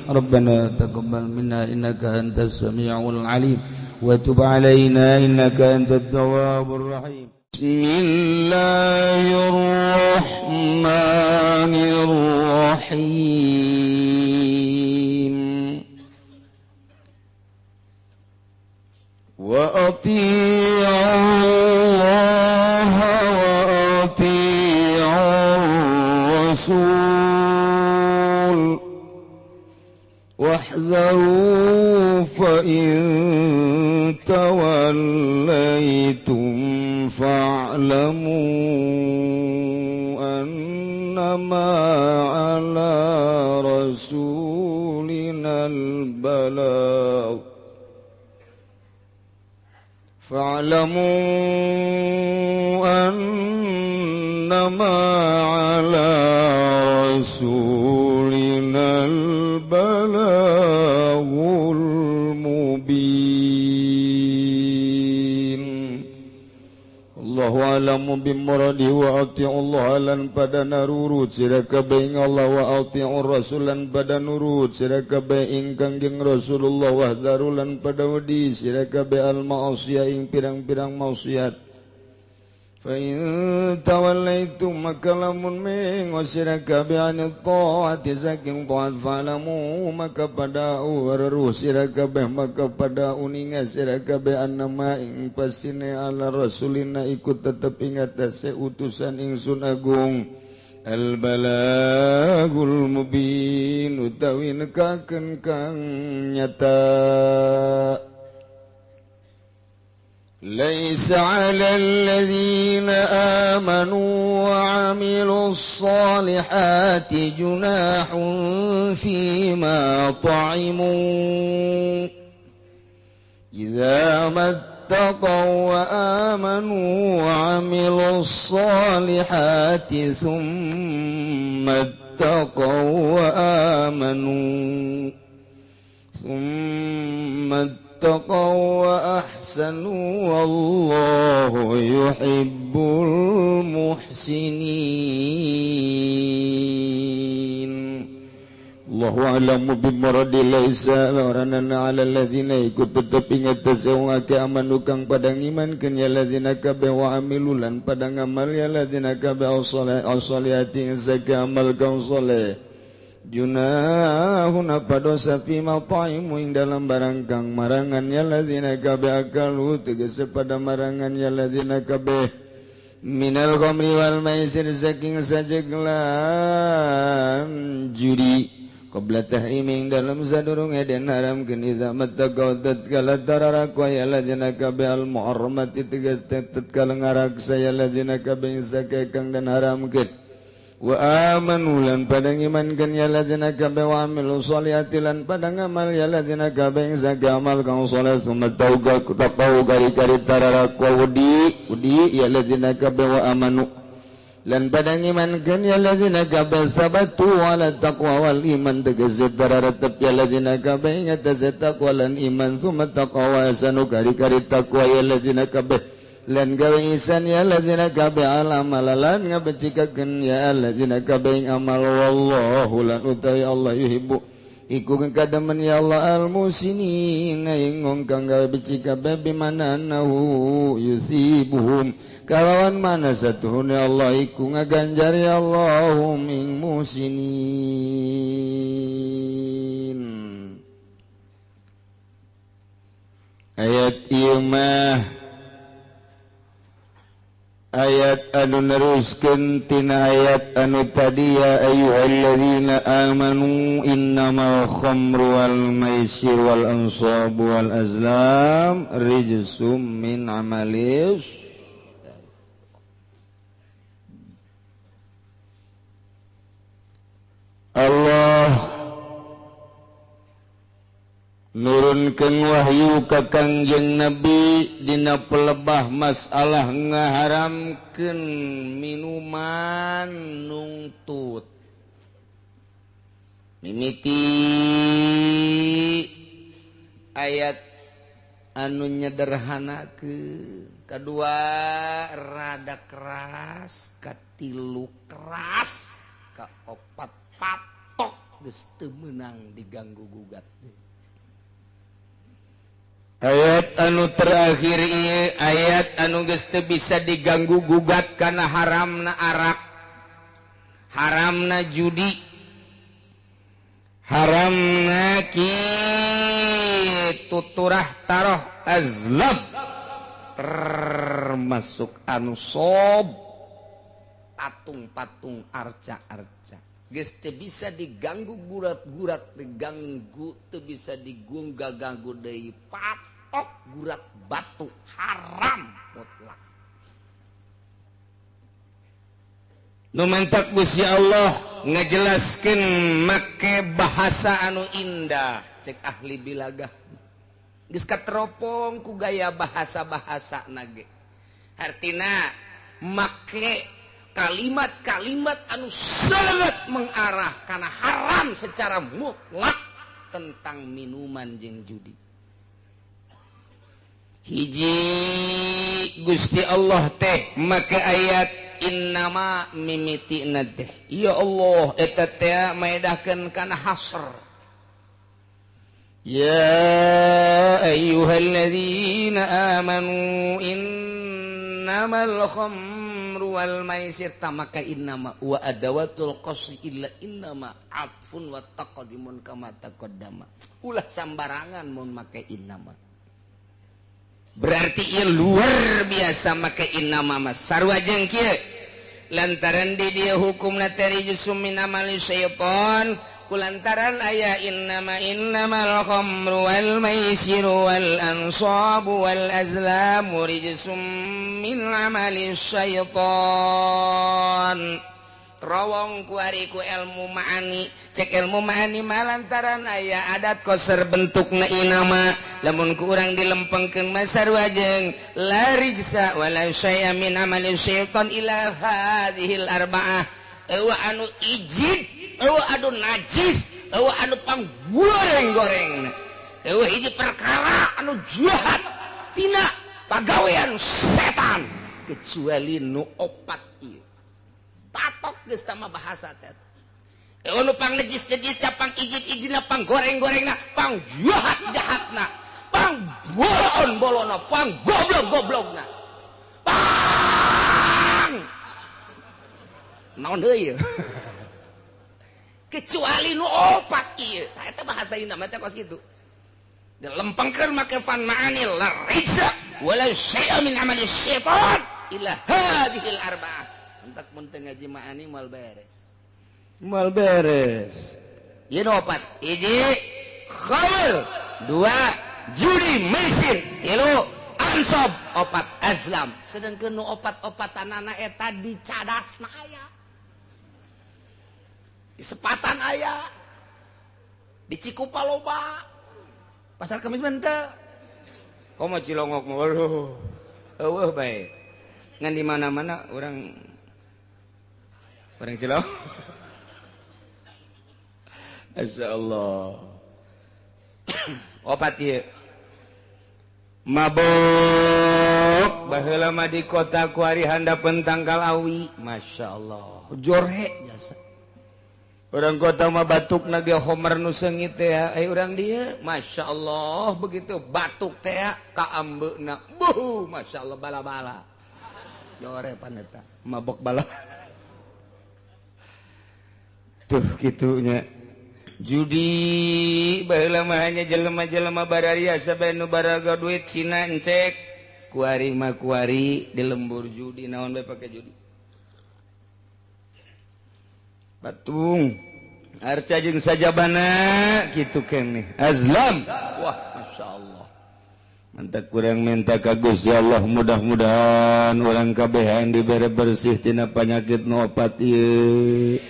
Rabbana taqabbal minna innaka antas samiul alim wa tub alaina innaka antat tawwabur rahim. Bismillahirrahmanirrahim. Wa ati'u Allah wa ati'u Rasul wahdharu fa in tawallaytum fa'lamu annama 'ala rasulina al-balagh fa'lamu annama 'ala rasulina al-balaghul mubin. Allahu a'lamu bimuradihi wa ati'u Allah lan pada narurut sira kabeh ing Allah wa ati'ur rasul lan pada nurut sira kabeh ing Kangjeng Rasulullah wahdharu lan pada wedi sira kabeh al ma'asiyah ing pirang-pirang maksiat. Fa in tawallaitum maka lamun mengo sira kabeh anil taati saking taat fa'lamu maka pada weruh sira kabeh maka pada uninga sira kabeh annama ing pasine ala rasulina ikut tetep ingat atase utusan ingsun agung al balagul mubin utawi nekakeun kang nyata. ليس على الذين آمنوا وعملوا الصالحات جناح فيما طعموا إذا ما اتقوا وآمنوا وعملوا الصالحات ثم اتقوا وآمنوا ثم اتقوا وأحسنوا والله يحب المحسنين. Allahu a'lamu bimuradi laisa laranana 'ala alladzina ikut tetep ingat tasawung ake amanu kang pada ngimankeun ya alladzina kabeh wa amilu lan pada ngamal ya alladzina kabeh as-solihati zakat amal kang saleh junahun apa dosa fima ta'imu ing dalam barang kang marangan ya alladzina kabeh akalu tegese pada marangan ya alladzina kabeh minal khamri wal maisir saking sajeglan judi qabla tahrimi ing dalam sadurunge den haramkeun iza mattaqau tatkala tararakwa ya alladzina kabeh al muharramati tegas tatkala ngaraksa ya alladzina kabeh zakat kang den haramkeun wa amanu lan pada ngimankeun ya alladzina kabeh wa amilu sholihati lan pada ngamal ya alladzina kabeh zakat amal kang saleh summa tauga taqau gari-gari tararakwa wedi wedi ya alladzina kabeh wa amanu lan pada ngimankeun ya alladzina kabeh sabatu ala taqwa wal iman tegese tararetep ya alladzina kabeh ingat taqwa lan iman summa taqwa sanu gari-gari taqwa ya alladzina kabeh lan gawe ihsan ya alladzina kabeh amal lan ngabecikakeun ya alladzina kabeh amal wallahu lan utawi Allah yuhibbu iku kademen ya Allah al musinin ing wong kang gawe becik kabeh bimana annahu yusibuhum kalawan mana satuhune Allah iku ngaganjar ya Allahum ing musinin. Ayat ieu mah ayat anu neruskeun tina ayat anu tadi ya ayyuhalladzina amanu innamal khamru wal maisir wal ansabu wal azlam rijsum min amalis. Allah nurunkeun wahyu ka Kangjeng Nabi dina pelebah masalah ngaharamkeun minuman nungtut mimiti ayat anu nyederhanakeun kadua rada keras, katilu keras, kaopat patok geus teu meunang diganggu gugat. Ayat anu terakhir ieu ayat anu geus teu bisa diganggu gugat kana haramna arak, haramna judi, haramna kitu turah taroh azlam, termasuk anu sob patung-patung arca-arca. Geus teu bisa diganggu gurat-gurat, diganggu teu bisa digungga-ganggu deui patok gurat batu haram mutlak. Nu mantak Gusti Allah ngajelaskeun make bahasa anu indah cek ahli bilagah. Geus kateropong ku gaya bahasa-bahasa nage. Hartina make kalimat-kalimat anu sangat mengarah kana haram secara mutlak tentang minuman jeung judi. Hiji Gusti Allah teh make ayat innama mimitina teh. Ya Allah eta teh maedahkeun kana hasr. Ya ayyuhalladzina amanu innamal khamru wal maisir tamaka innama wa adawatul qasri illa innama atfun wa taqdimun kama taqaddama. Ulah sambarangan mun make innama. Berarti ieu luar biasa make innama mah sarua jeung kieu. Lantaran di dieu hukumna teh rijsum min amali syaitan kulantaran aya innama innamal khamru wal maisiru wal ansabu wal azlamu rijsum min amali syaitan. Rawong ku ari ku ilmu ma'ani, cek ilmu ma'ani malantaran aya adat koser bentukna inama lamun ku urang dilempengkeun mah sarua jeung la rijsa wala syai'a min amali syaitan ila hadhil arba'ah. Eueuh anu ijid, eueuh anu najis, eueuh anu panggoreng-goreng, eueuh hiji perkara anu jahat tina pagawean setan kecuali nu opat ieu. Patok geus tama bahasa teh. Eueuh nu pang najis-najisna, pang ijid-ijidna, pang goreng-gorengna, pang jahat-jahatna, pang bolon-bolonna, pang goblok-goblokna. Pang naon deui ieu? Kecuali nu opat ieu. Tah eta bahasa ieu mah teh kos kitu. Dilempengkeun make fan ma'ani la rijsa wala syai'a min amali syaitan illa hadhil arba'ah. Entak mun teu ngaji ma'ani moal beres. Moal beres. Ieu nu opat. Hiji khamr, dua judi maisir, tilu ansob, opat azlam. Sedangkeun nu opat-opatanana eta dicadasna aya. Di Sepatan aya, di Cikupa loba, Pasar Kemis mah henteu. Komo Cilongok mah waduh, eueuh bae. Ngan di mana-mana urang Cilongok. Masyaallah. Opat ieu. Mabok baheula mah di kota ku ari handapeun tangkal awi. Masyaallah. Jorhe jasa. Orang kota mah batuk na ge homer nu seungit teh ai urang dieu masyaallah begitu batuk teh ka ambeuna buh masyaallah bala-bala jore pan eta mabok bala tuh kitunya judi baheula mah hanya jelema-jelema bararia sabe nu baraga duit Cina encek kuari mah kuari di lembur judi naon bae pake judi patung arca jeung sajabana kitu keneh azlam. Wah masyaallah mantap kurang minta ka Gusti Allah mudah-mudahan urang kabehan dibere bersih tina panyakit nu opat ieu,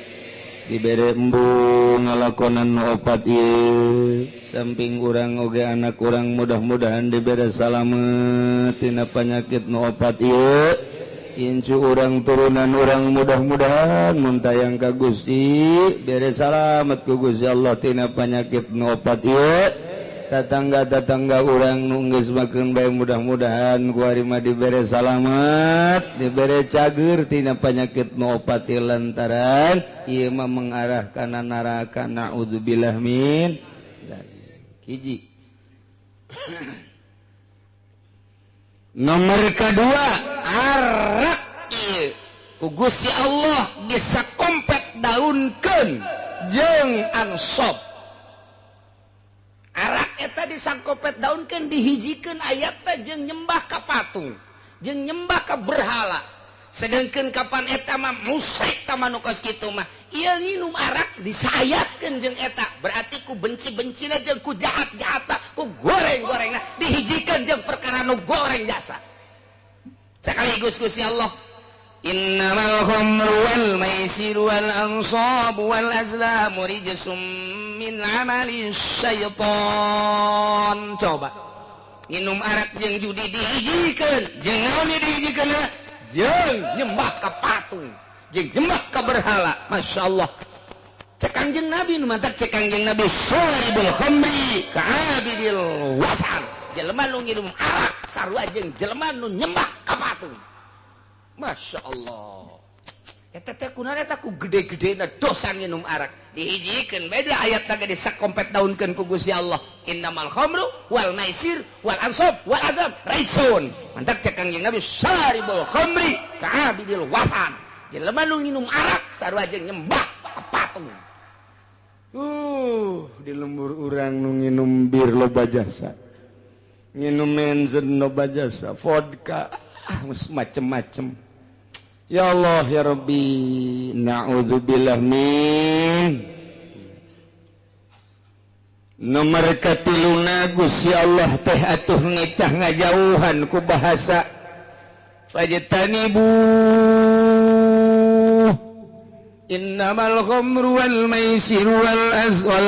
dibere embung ngalakonan nu opat ieu, samping urang oge anak urang mudah-mudahan dibere salamet tina panyakit nu opat ieu. Incu urang turunan urang mudah-mudahan muntayang ka Gusti bere salamet ku Gusti Allah tina panyakit nu opat ieu. Tetangga-tetangga urang nu geus makeun bae mudah-mudahan ku ari mah dibere salamat, dibere cager tina panyakit nu opat lantaran ieu mah mengarah kana neraka, naudzubillah min dzalik. Hiji. Nomor kedua, arak ieu ku Gusti Allah bisa kompet daunkeun jeung ansob. Arak eta disangkopet daunkeun dihijikeun ayatna jeung nyembah ka patung, jeung nyembah ka berhala. Sedangkeun kapan eta mah musyrik ta manu kos kitu mah. Ieu nginum arak disayatkeun jeung eta, berarti ku benci-bencina jeung ku jahat-jahatna, ku goreng-gorengna dihijikeun jeung perkara nu goreng jasa. Sekaligus Gusti Allah, innamal khamru wal maisiru wal ansabu wal azlamu rijsum min amali syaitan. Coba nginum arak jeung judi dihijikeun, jeung naon dihijikeun? Jeung nyembah ka patung, jeung nyembah ka berhala. Masya Allah. Cek Kangjeng Nabi nu mantak cek Kangjeng Nabi syaribul khamri ka'abidil wasan. Jelema nu nginum arak sarua jeung jelema nu nyembah ka patung. Masya Allah. Eta teh kunaon eta ku gede-gedena dosa nginum arak. Dihijikeun beda ayatna ge disakompet daunkeun ku Gusti Allah. Innamal khamru wal maisir wal ansab wal azam raisun. Mantak cek Kangjeng Nabi syaribul khamri ka'abidil wasan. Jelema nu nginum arak sarua jeung nyembah ka patung. Di lembur urang nu nginum bir loba jasa. Nginum menzen loba jasa, vodka, macem-macem. Ya Allah ya Rabbi, na'udzubillah min. Nomor katiluna Gusti Allah teh atuh ngitah ngajauhan ku bahasa fajtanibu innamal khamru wal maisiru wal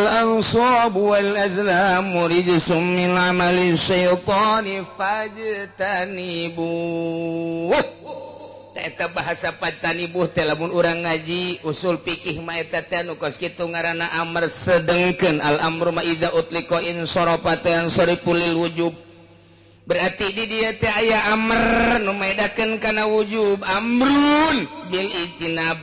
ansabu wal azlamu rijsum min amali syaitani fajtanibu. Eta bahasa fajtanibu teh lamun urang ngaji usul fikih mah eta teh nu kos kitu ngaranna amr, sedengkeun al amru ma idza utliqa in sarafa tan sarifu lil wujub. Berarti di dieu teh aya amr nu medakeun kana wujub, amrun bil ijtinab.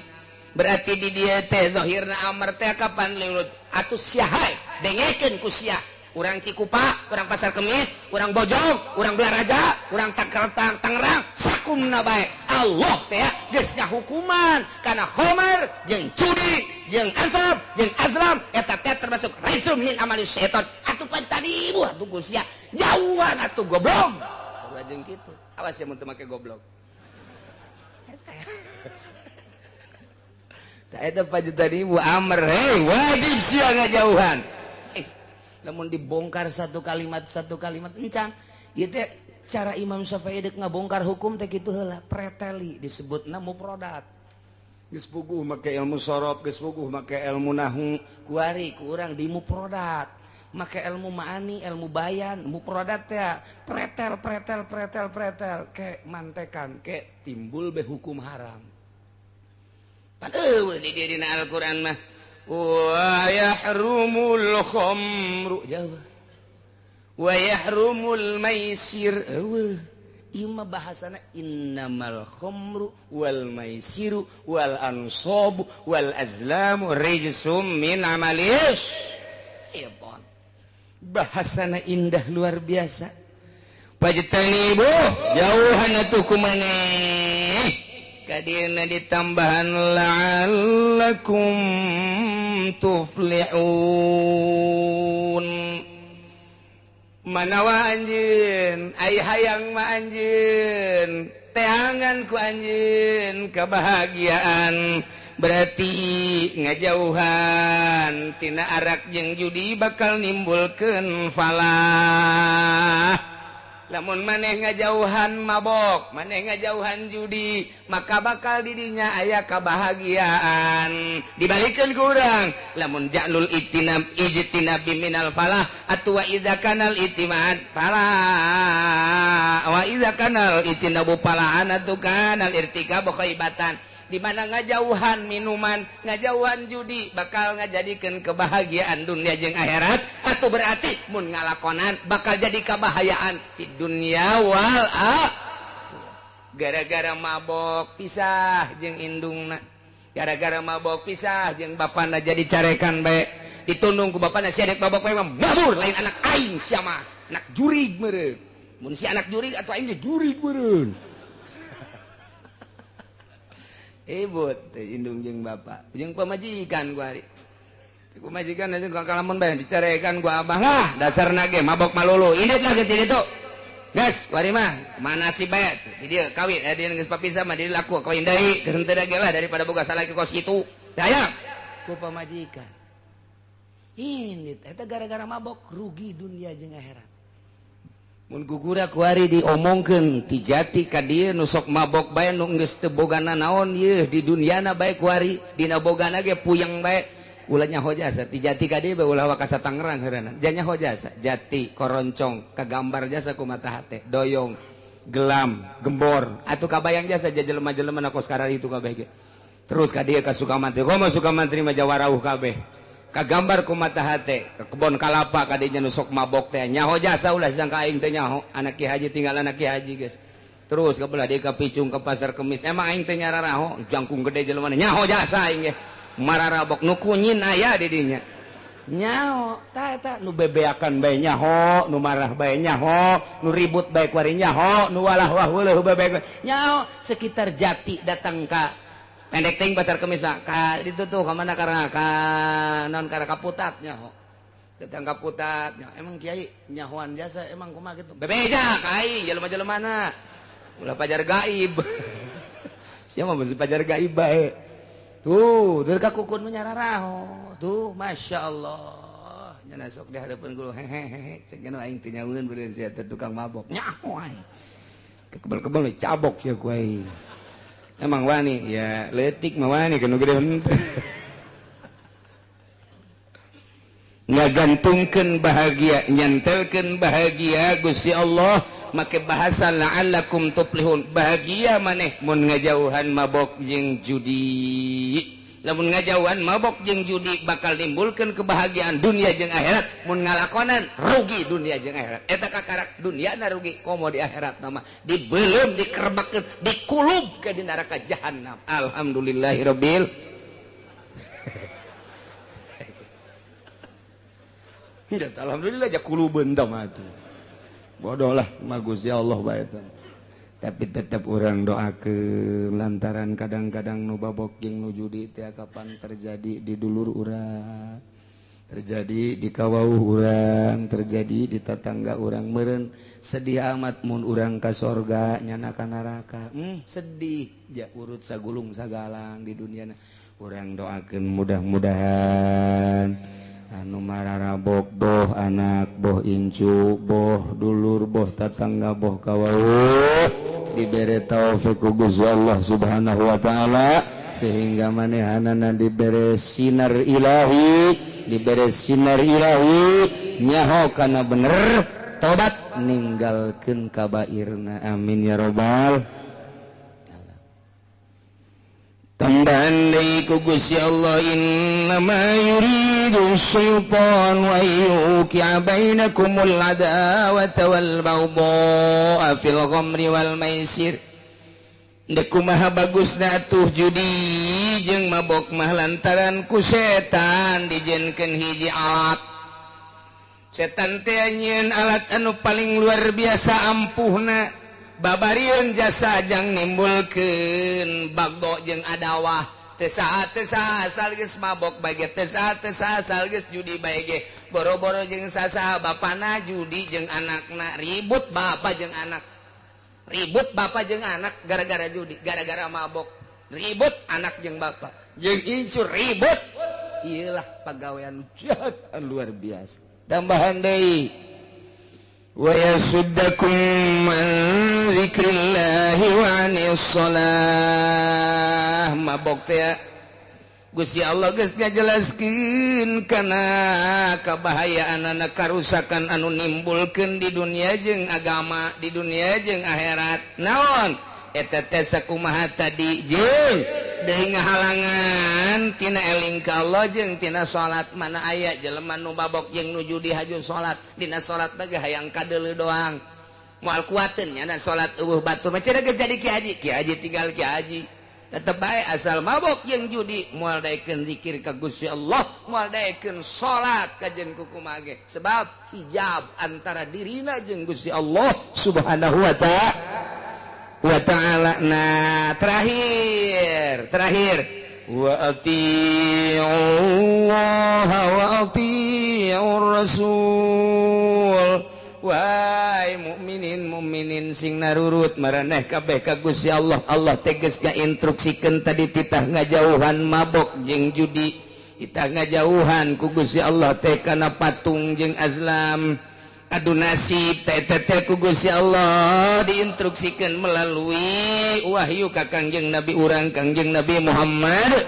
Berarti di dieu teh zahirna amr teh kapan liurut atuh sia hae dengekeun ku sia. Urang Cikupa, urang Pasar Kemis, urang Bojong, urang Belaraja, urang Tangerang, sakumna bae. Allah teh geus ngahukuman kana khamar jeung judi, jeung ansab, jeung azlam eta teh termasuk rijsum min amali syaitan. Atuh pan tadi ibu atuh ku sia jauhan atuh goblok. Sarua jeung kitu. Awas ya mun teu make goblok. Eta eta fajtanibu amr, hei wajib sia ngajauhan. Namun dibongkar satu kalimat encan ieu teh cara Imam Syafi'i deuk ngabongkar hukum teh kitu heula preteli disebutna mufradat. Geus puguh make ilmu sorof, geus puguh make ilmu nahwu, kuari ku urang di mufradat, make ilmu ma'ani, ilmu bayan, mufradat teh pretel pretel pretel pretel ke mantekan ke timbul be hukum haram. Pan eueuh di dieu dina Al-Qur'an mah wa yahrumul khamru jauh wa yahrumul maisir eueuh. Ieu mah bahasana innamal khamru wal maisiru wal ansabu wal azlamu rijsum min amalis syaitan. Bahasana indah luar biasa. Fajtanibu jauhan atuh ku maneh kadieuna ditambahan la'allakum tuflihun. Manawa anjeun ai hayang mah anjeun teangan ku anjeun kebahagiaan, berarti ngajauhan tina arak jeung judi bakal nimbulkeun falah. Lamun maneh ngajauhan mabok, maneh ngajauhan judi, maka bakal didinya aya kebahagiaan. Dibalikeun ku urang, lamun ja'lul itinab ijtinabi minal falah atuh wa idza kanal itimad falah wa idza kanal itinabu falahan atuh kanal irtikabu khaibatan. Di mana ngajauhan minuman, ngajauhan judi bakal ngajadikeun kebahagiaan dunia jeung akhirat. Atuh berarti mun ngalakonan bakal jadi kabahayaan di dunia wal gara-gara mabok pisah jeung indungna, gara-gara mabok pisah jeung bapana jadi carekan bae, ditundung ku bapana sia dek mabok bae mabur lain anak aing sia mah, anak jurig meureun. Mun si anak jurig atuh aing ge jurig meureun. Ibut teh indung jeung bapa, jeung pamajikan gua ari. Pamajikan aja kalamun bae dicarekan gua abah lah, dasarna ge mabok malulu. Indit lah geus ditu. Gas, wari mah mana si bae di dieu kawin dia geus papisah mah di laku kawin deui geus henteu ge lah daripada boga salaki kos kitu. Daya ku pamajikan. Indit eta gara-gara mabok rugi dunia jeung akhirat. Mun gugura kuari diomongkeun ti jati ka dieu nu sok mabok bae nu geus teu bogana naon ieu di duniana bae kuari dina bogana ge puyeng bae. Ulah nyaho jasa ti jati ka dieu ulah wakasa Tangerang heurana nyaho jasa jati koroncong kagambar jasa ku mata hate doyong gelam gembor atuh kabayang jasa jelema-jelema na kos karari itu kabeh ge terus ka dieu ka Sukamantri komo Sukamantri mah jawarauh kabeh kagambar ku mata hate ke kebon kalapa ka dieu nu sok mabok teh nyaho jasa ulah sangka aing teh nyaho anak ki haji tinggal anak ki haji geus terus ka belah dieu ka Picung ka Pasar Kemis emang aing teh nyararaho jangkung gede jelema nyaho jasa aing ge mararabok nu kunyin aya di dinya nyaho ta eta nu bebeakan bae nyaho nu marah bae nyaho nu ribut bae kuari nyaho nu walah wah weuleuh bae nyaho sekitar jati datang ka pendek ting Pasar Kemis mah ka ditu tuh ka mana karena ka naon ka Kaputat nyaho datang ka Putat nyaho emang kiai nyahoan jasa emang kumaha kitu bebeja ka aing jelema-jelemana ulah pajar gaib sia mah beusi pajar gaib bae. Tuh, dari kakukun menyararaho. Tuh, Masya Allah. Nyana sok di hadapan guru, hehehe. Cek nyana aing teh nyaweun beureun sia teh tukang mabok. Nyaho aing. Kebel-kebel cabok sia ku aing. Emang wani? Ya leutik mah wani kanu gede henteu. Ngagantungkeun bahagia, nyantelkeun bahagia Gusti Allah make bahasa la'allakum tuflihun. Bahagia maneh mun ngajauhan mabok jeung judi. Lamun ngajauhan mabok jeung judi bakal nimbulkeun kebahagiaan dunia jeung akhirat. Mun ngalakonan rugi dunia jeung akhirat. Eta kakarak dunia na rugi komo di akhirat mah dibeuleum, dikerbakkeun, dikulub ke di neraka jahanam. Alhamdulillahirabbil. Alhamdulillah ja kulubeun tah mah atuh. Bodoh lah magus ya Allah bae eta. Tapi tetap orang doakeun lantaran kadang-kadang nu babok jeung nu judi teh kapan terjadi di dulur urang, terjadi di kawauh urang, terjadi di tetangga urang meureun sedih amat mun urang ka sorga nyana ka neraka. Sedih ja urut sagulung sagalang di dunia. Urang doakeun mudah-mudahan anu mararabok boh anak boh incu boh dulur boh tetangga boh kawauh dibere taufik ku Gusti Allah Subhanahu wa taala sehingga manehanana dibere sinar ilahi, dibere sinar ilahi nyaho kana bener tobat ninggalkeun kabairna. Amin ya robbal. Tambahan deui ku Gusti Allah innama yuridu syaitan wa yuqi'a bainakumul adawata wal baghdha'a fil ghamri wal maisir. Deuk kumaha bagusna atuh judi jeung mabok mah lantaran ku setan dijenkeun hiji alat. Setan teh nyieun alat anu paling luar biasa ampuhna. Babarieun jasa jang nimbulkeun bagdo jeung adawah teu saha asal geus mabok bae ge teu saha asal geus judi bae ge boro-boro jeung sasaha bapana judi jeung anakna ribut bapa jeung anak, ribut bapa jeung anak gara-gara judi, gara-gara mabok ribut anak jeung bapa jeung incur ribut. Iyalah pagawean jahat luar biasa. Tambahan deui wa yasuddakum an dzikrillahi wa anis shalah. Mabok teh Gusti Allah geus ngajelaskeun kana kabahayaan karusakan anu nimbulkeun di dunia jeung agama, di dunia jeung akhirat. Naon eta teh sakumaha tadi jeung Deui ngahalangan tina eling ka Allah jeung tina salat. Mana aya jelema nu mabok jeung nu judi haju salat, dina salat teh hayang kadeuleu doang. Moal kuateun nya salat eueuh batur mah cenah geus jadi ki haji, ki haji tinggal ki haji. Tetep bae asal mabok jeung judi moal daekeun zikir ka Gusti Allah, moal daekeun salat kajen kukumaha ge. Sebab hijab antara dirina jeung Gusti Allah Subhanahu wa ta'ala. Nah, terakhir wa atii'ullaha wa atii'ur rasul. Wahai mukminin mukminin sing narurut maraneh kabeh ka Gusti Allah. Allah tegas ngainstruksikeun tadi titah ngajauhan mabok jeung judi, titah ngajauhan ku Gusti Allah teh kana patung jeung azlam. Adu nasib teh teh ku Gusti Allah diinstruksikeun melalui wahyu ka Kangjeng Nabi urang Kangjeng Nabi Muhammad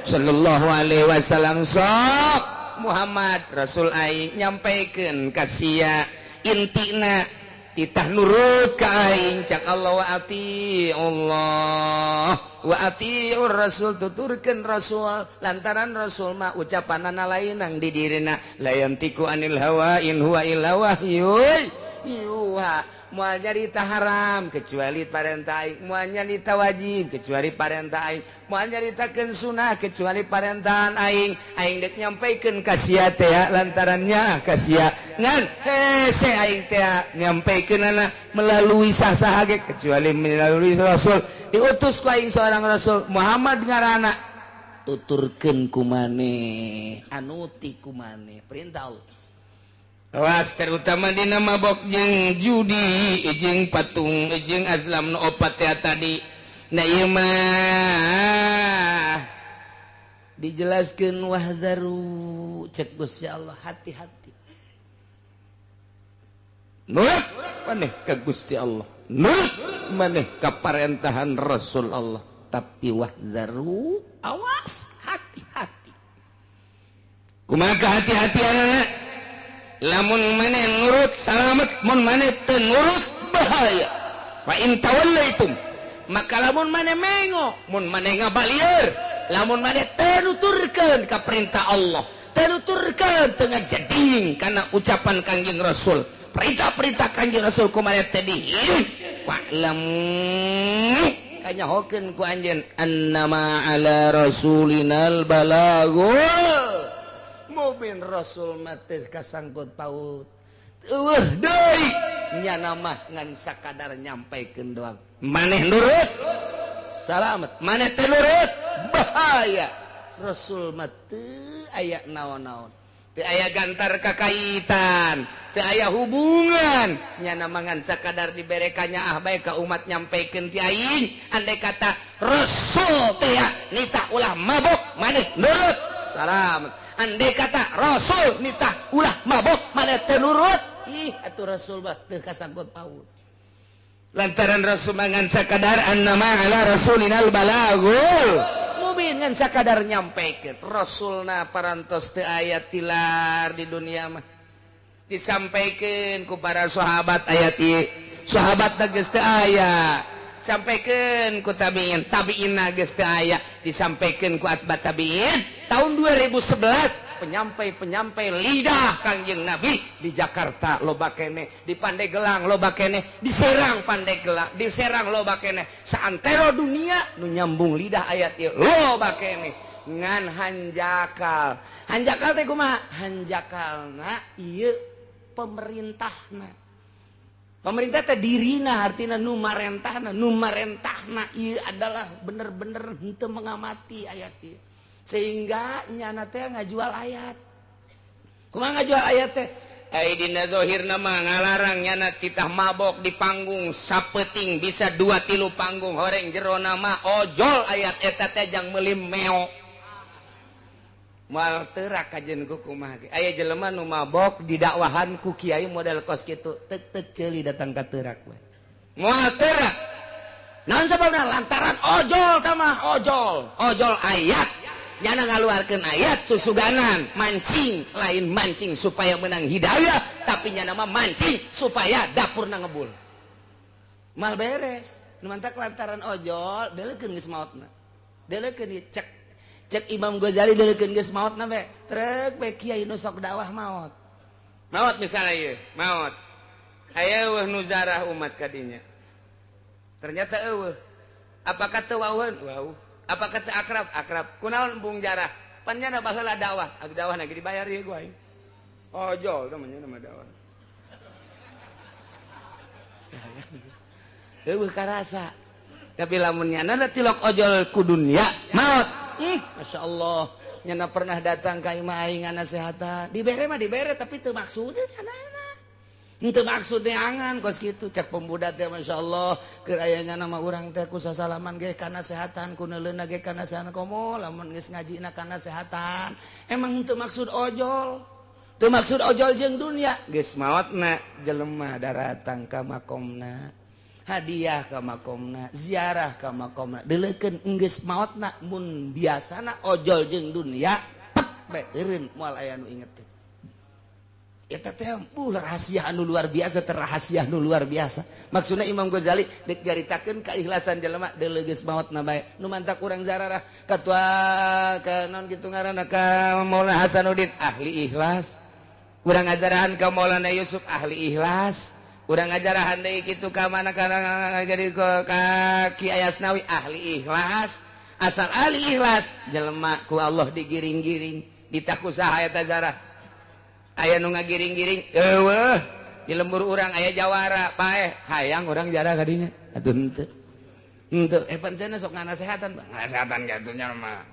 sallallahu alaihi wasallam. Sok Muhammad Rasul aing nyampaikeun ka sia intina titah nurut ka aing cak Allah wa ati Allah wa atiur rasul, tuturkeun rasul lantaran rasul mah ucapanana lain nang di dirina la yantiku anil hawa in huwa illa wahyun yuha. Moal nyarita haram kecuali parentah aing, moal nyarita wajib kecuali parentah aing, moal nyaritakeun sunah kecuali parentahan aing. Aing dek nyampaikeun ka sia teh lantarannya ka sia ngan hese aing teh nyampaikeunana melalui sah-saha ge kecuali melalui rasul. Diutus ku aing seorang rasul Muhammad ngaranna, tuturkeun ku maneh anuti ku maneh perintah Allah. Awas terutama dina mabok jeung judi jeung patung jeung azlam nu opat teh tadi. Nah ieu mah dijelaskeun wahzaru cek Gusti Allah, hati-hati. Nurut maneh ka Gusti Allah, nurut maneh ka parentahan Rasul Allah, tapi wahzaru awas hati-hati. Kumaha hati-hatianana? Lamun maneh nurut salamet, mun maneh teu nurut bahaya. Fa in tawallaitum, maka lamun maneh mengo, mun maneh ngabalieur, lamun maneh teu nuturkeun ka perintah Allah, teu nuturkeun teu ngajeding kana ucapan Kangjeng Rasul, perintah-perintah Kangjeng Rasul ku maneh teh dihieuh, fa'lamu kanyahokeun ku anjeun annama ala rasulinal balagul mubin. Rasul mati kasangkut paut eueuh deui nyana mah ngan sakadar nyampaikeun doang. Maneh nurut salamet, maneh teu nurut bahaya. Rasul mah teu aya naon-naon, teu aya gantar kakaitan, teu aya hubungan nyana mah ngan sakadar dibere kanyaah bae ka umat nyampaikeun ti aing. Andai kata Rasul teh nitah ulah mabok maneh nurut salamet. Andai kata Rasul nitah ulah mabok maneh teu nurut, ih atuh Rasul mah teu kasangkut paut. Lantaran Rasul ngan sakadar annama ala rasulinal balagul mubin, ngan sakadar nyampaikeun. Rasulna parantos teu aya tilar di dunia mah, disampaikeun ku para sahabat ayat ieu, sahabat geus teu aya, sampaikeun ku tabiin, tabiin geus teu aya, disampaikeun ku asbat tabiin. Tahun 2011 penyampai-penyampai lidah Kangjeng Nabi di Jakarta loba keneh, di Pandeglang loba keneh, di Serang Pandeglang, di Serang loba keneh, saantero dunia nu nyambung lidah ayat ieu loba keneh. Ngan hanjakal, hanjakal teh kumaha? Hanjakalna ieu pemerintahna. Pemerintah teh dirina artina nu marentahna, nu marentahna ieu adalah bener-bener henteu mengamati ayat ieu. Sehingga nyana teh ngajual ayat. Kumaha ngajual ayat teh? Ai dina zahirna mah ngalarang nyana titah mabok di panggung sapeting bisa 2-3 panggung horeng jerona mah ojol ayat eta teh jang meuli meo. Moal teurak kajen ku kumaha ge. Aya jelema nu mabok didakwahan ku kiai model kos kitu, tek-tek ceuli datang ka teurak we. Moal teurak. Naon sababna? Lantaran ojol tah mah ojol, ojol ayat. Nyana ngaluarkeun ayat susuganan, mancing, lain mancing supaya menang hidayah, tapi nyana mah mancing supaya dapurna ngebul. Mal beres. Nu mantak lantaran ojol, deulekeun geus maotna. Deleukeun cek cek Imam Ghazali deleukeun geus maotna be. Trek be kiai nu sok dakwah maot. Maot misalnya ieu, maot. Aya eueuh nu zarah umat kadinya. Ternyata eueuh. Apakah teu wauheun? Wauh. Apakah teu akrab? Akrab. Kunaon embung jarah? Pan nyana baheula dakwah. Ag dakwah lagi dibayar ieu ku aing. Ojol teh mah nyana dakwah. Eueuh karasa. Tapi lamun nyana tilok ojol ku dunya maot. Masya Allah. Nyana pernah datang ka imah aing ngasehatan. Dibere mah dibere tapi teu maksudna nyana. Teu maksud neangan kos kitu cek pemuda teh Masya Allah keur aya nyana mah urang teh ku sasalaman ge kana sehatan ku neuleuna ge kana sehatan komo lamun geus ngajina kana sehatan. Emang teu maksud ojol. Teu maksud ojol jeung dunya geus maotna jelema daratang ka makomna. Hadiah ka makomna, ziarah ka makomna. Deleukeun enggeus maotna mun biasana ojol jeung dunya pet bae eureun moal aya nu inget teh. Eta teh rahasia anu luar biasa, terrahasia anu luar biasa. Maksudna Imam Ghazali deuk nyaritakeun keikhlasan jelema deuleu geus maotna bae. Nu mantak urang zararah katua ka naon kitu ngaranna ka Maulana Hasanuddin ahli ikhlas. Urang ngajarahan ka Maulana Yusuf ahli ikhlas. Urang ngajarahan deui kitu ka mana kana jadi ka Ki Ayasnawi ahli ikhlas. Asal ahli ikhlas jelema ku Allah digiring-giring ditaku saha eta zarah. Aya nu ngagiring-giring eueuh di lembur urang aya jawara paeh hayang urang jarah kadinya atuh henteu henteu pan cenah sok nganasehatan ngasehatan kitu nya mah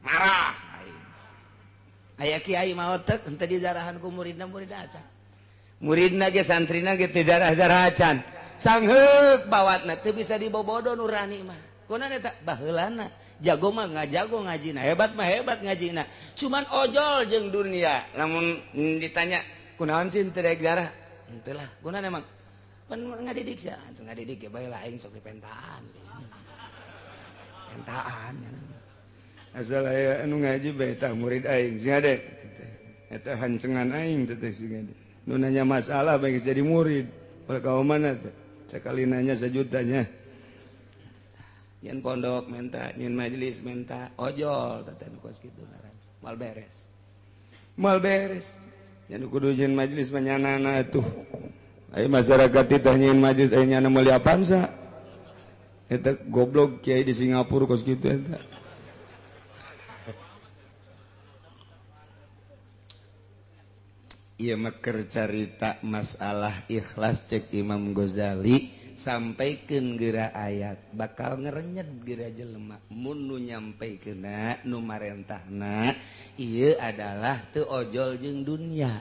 marah aya kiai maot teh henteu dijarahan ku muridna murid acan muridna ge santrina ge teu jarah-jarah acan sangheuk bawatna teu bisa dibobodo nurani mah kunaon eta baheulana jago mah ngajago ngajina hebat mah hebat ngajina cuman ojol jeung dunia lamun ditanya kunaon sih teu daek jarah henteu lah kunaon emang pan ngadidik sia atuh ngadidik ge bae lah aing sok dipentaan pentaan asal aya anu ngaji bae tah murid aing sing ade eta hancengan aing teh sing ade nu nanya masalah bae jadi murid ulah ka mana teh sakali nanya sejutanya nyen pondok minta, nyen majelis minta, ojol teh nu kos kitu ngaran. Moal beres. Moal beres. Nya nu kudu nyen majelis mah nyanana atuh. Aya masyarakat teh nyen majelis aya nyana meuli Avanza. Eta goblok kiai di Singapura kos kitu eta. Ieu mah keur carita masalah ikhlas cek Imam Ghazali sampaikeun geura ayat bakal ngerenyet geura jelema mun nu nyampaikeunna nu marentahna ieu adalah teu ojol jeung dunya.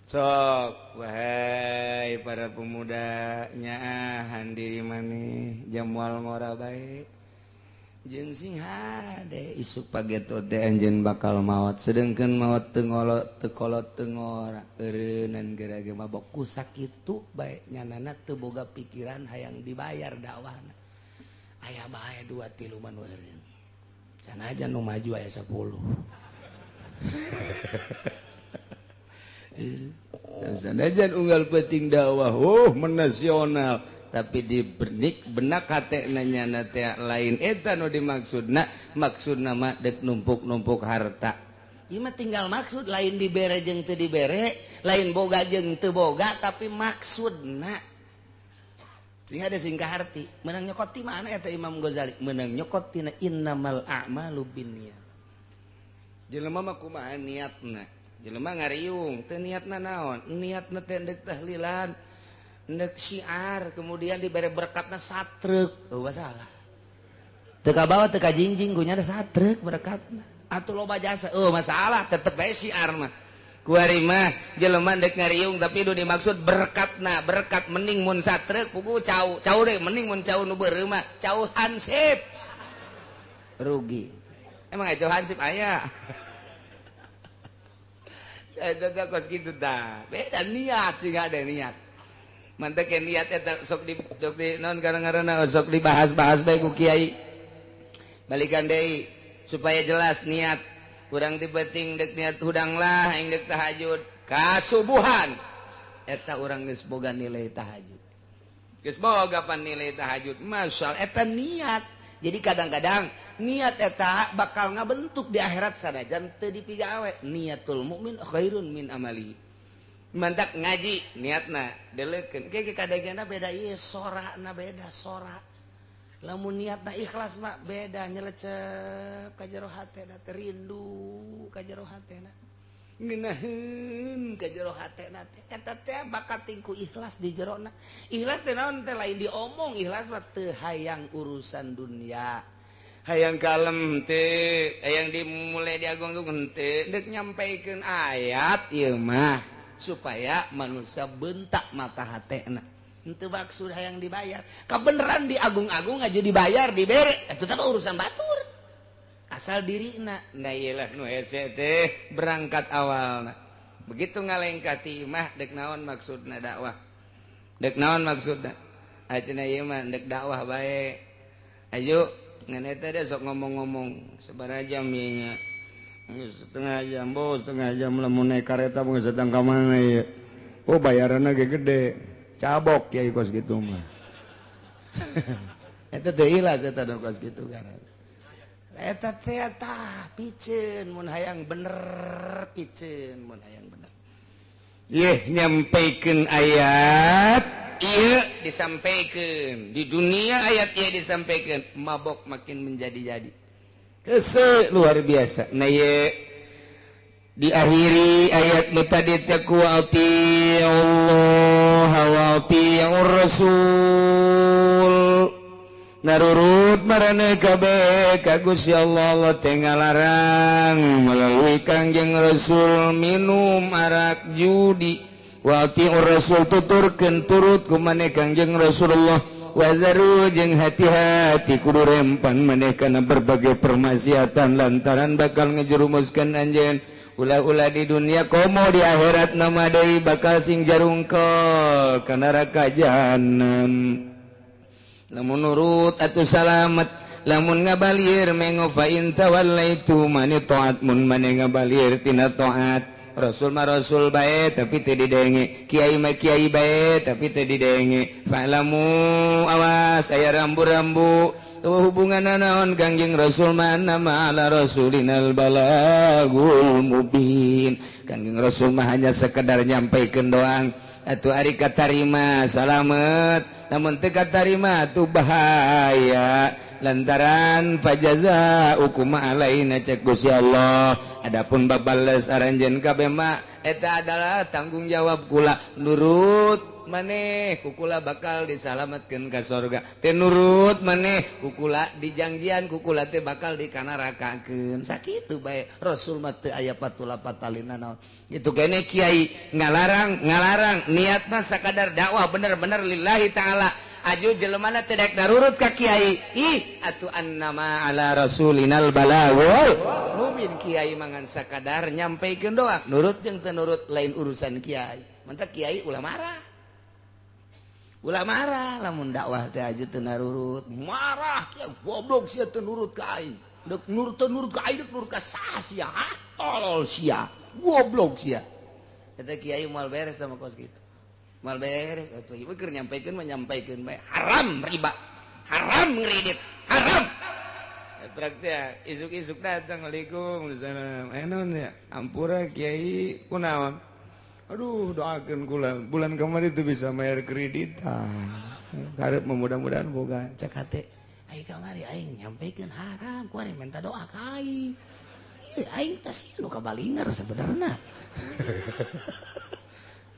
Sok wahai para pemuda nyaahan diri maneh jamual ngora bae jeung sing hade isuk pageto teh anjeun bakal maot sedengkeun maot teu ngolot teu kolot teu ngora eureunnan geura ge mabok ku sakitu bae nyanana teu boga pikiran hayang dibayar dakwahna aya bae 2 3 mah nu eureun sanajan nu maju aya 10 sanajan unggal penting dakwah oh menasional tapi di benik benak hate nanya teh lain eta nu dimaksudna maksudna mah dek numpuk-numpuk harta ieu mah tinggal maksud lain dibere jeung teu dibere lain boga jeung teu boga tapi maksudna sing ada sing kaharti meunang nyokot ti mana eta Imam Ghazali meunang nyokot tina innamal a'malu binniyat jelema mah kumaha niatna jelema ngariung teu niatna naon niatna teh deuk tahlilan nek syiar kemudian diberi berkatna satrek eueuh masalah teu kabawa teu kajingjing gunya ada satrek berkatna atuh loba jasa eueuh masalah tetep bae syiar mah kuari mah jelema dek ngariung tapi nu dimaksud berkatna berkat mending mun satrek pugu cau cau deui mending mun cau nu beureum mah cau hansip rugi emang aya cau hansip aya eta kos kitu tah beda niat sih ada niat mantek niat eta sok di non karena sok dibahas-bahas bae ku kiai balikan deui supaya jelas niat urang dibeting dek niat hudang lah aing dek tahajud kasubuhan eta urang geus boga nilai tahajud geus boga pan nilai tahajud masyaallah eta niat Jadi kadang-kadang niat eta bakal ngabentuk di akhirat sanajan teu dipigawe. Niatul mukmin khairun min amali. Mantak ngaji niatna deleukeun. Ke kadagana beda ieu sorana beda sora. Lamun niatna ikhlas mah beda nyelecep ka jero hatena teh rindu ka jero hatena. Ngeunaheun ka jero hatena teh eta teh bakat tingku ikhlas di jerona. Ikhlas teh naon teh lain diomong, ikhlas mah teu hayang urusan dunia. Hayang kalem teh, hayang dimulai diagung-agung teh deuk nyampaikeun ayat ieu mah supaya manusia bentak mata hatena. Henteu maksud hayang dibayar. Kabeneran diagung-agung aja dibayar, dibere, eta teh urusan batur. Asal dirina. Nah ieu lah nu hese teh berangkat awalna. Begitu ngalengkah ti imah dek naon maksudna dakwah. Dek naon maksudna? Acenah ieu mah dek dakwah bae. Ayo ngan eta teh sok ngomong-ngomong sabaraha jam ieu nya. Setengah jam, bos, setengah jam lamun naik kareta mah geus datang ka mana ieu. Oh bayaranna ge gede. Cabok kiai kos gitu mah. Eta teh ikhlas eta kos kitu kan. Eta teh tah piceun mun hayang bener, piceun mun hayang bener. Yeh nyampaikeun ayat ieu disampaikeun di dunia ayat ieu disampaikeun mabok makin menjadi-jadi. Hese luar biasa. Nah ieu diakhiri ayat nu tadi teh ku Allah wa ati'ur rasul. Narurut marane kabeh ka Gusti Allah, Allah teh ngalarang melalui Kangjeng Rasul minum arak judi. Wa ati'ur rasul tuturkeun turut ku maneh Kangjeng Rasulullah. Wa zaru jeung hati-hati kudu rempan maneh kana berbagai permaksiatan lantaran bakal ngejerumuskeun anjeun ulah-ulah di dunia komo di akhirat nama deui bakal sing jarungkel ka neraka jahanam. Lamun nurut atuh salamet, lamun ngabalir mengo fa in tawallaitu mani taat mun mane ngabalir tina taat. Rasul mah rasul bae tapi teu didenge, kiai mah kiai bae tapi teu didenge. Fa'lamu awas aya rambu-rambu tuh hubunganna naon Kangjeng Rasul mah nama ala rasulinal balagul mubin. Kangjeng Rasul mah hanya sekedar nyampaikeun doang. Atuh ari katarima salamet, namun teu katarima atuh bahaya. Lantaran fajaza ukuma alaina cek Gusti Allah. Adapun babales aranjeun kabeh mah eta adalah tanggung jawab kula. Nurut maneh kukula bakal disalametkeun ka sorga. Teu nurut maneh kukula dijangjian kukula teh bakal dikanarakakeun. Sakitu bae Rasul mah teu aya patula patalina naon. Itu kene kiai ngalarang ngalarang niat mah sakadar dakwah bener-bener lillahi taala. Aju jelemana teu daek darurut ka kiai. Ih atuh annama ala rasulinal balagul mubin. Kiai mangan sakadar nyampaikeun doang. Nurut jeung teu nurut lain urusan kiai. Mantak kiai ulah marah. Ulah marah lamun dakwah teh aju teu narurut. Marah kiai goblok sia teu nurut ka aing. Deuk nurut teu nurut ka aing deuk nurut ka saha sia? Tolol sia. Goblok sia. Eta kiai moal beres sama kos kitu. Mal beres atuh ieu keur nyampaikeun mah nyampaikeun bae. Haram riba, haram ngredit, haram. Praktek isuk-isuk datang waalaikumsalam. Eh naon ya? Ampura kiai kunaon? Aduh doakeun kula bulan kemarin itu bisa bayar kreditan. Karep mudah-mudahan boga cek hate. Ai kamari aing nyampaikeun haram, ku ari minta doa ka aing. Ieu aing teh sieun nu kabalinger sebenarna.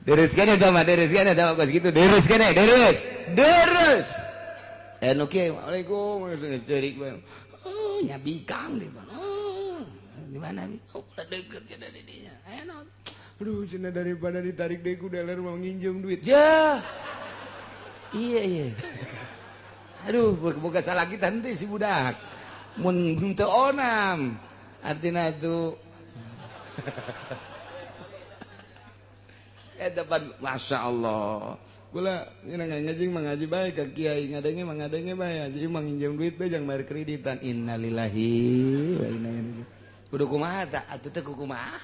Deres kene tah mah, deres kene tah kos kitu, deres kene, deres. Deres. Eh nu kieu, waalaikum ceurik bae. Oh, nya bikang di mana? Oh, di mana? Oh, udah deket cenah di dinya. Eh naon? Aduh, cenah daripada ditarik deui ku dealer mau nginjem duit. Jah. Iya, iya. Aduh, boga salah kita henteu si budak. Mun teu onam. Artina itu depan Masya Allah Kula ngaji mengaji bae ka kiai ngadenge mangadenge bae aji manginjem duit bae jang bayar kreditan. Innalillahi wa inna ilaihi. Kudu kumaha ta atuh teh kumaha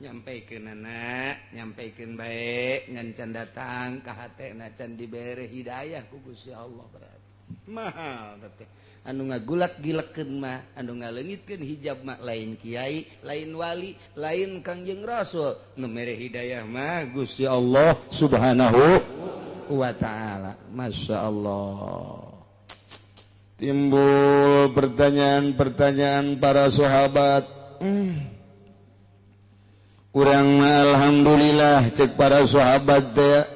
nyampaikeunana nyampaikeun bae ngan can datang ka hatena can dibere hidayah ku Gusti Allah berarti. Mahal teh anu ngagulak gilekeun mah, anu ngaleungitkeun hijab mah lain kiai, lain wali, lain Kangjeng Rasul. Nu mere hidayah mah Gusti Allah Subhanahu wa ta'ala. Masya Allah. Timbul pertanyaan-pertanyaan para sahabat. Kurang alhamdulillah cek para sahabat teh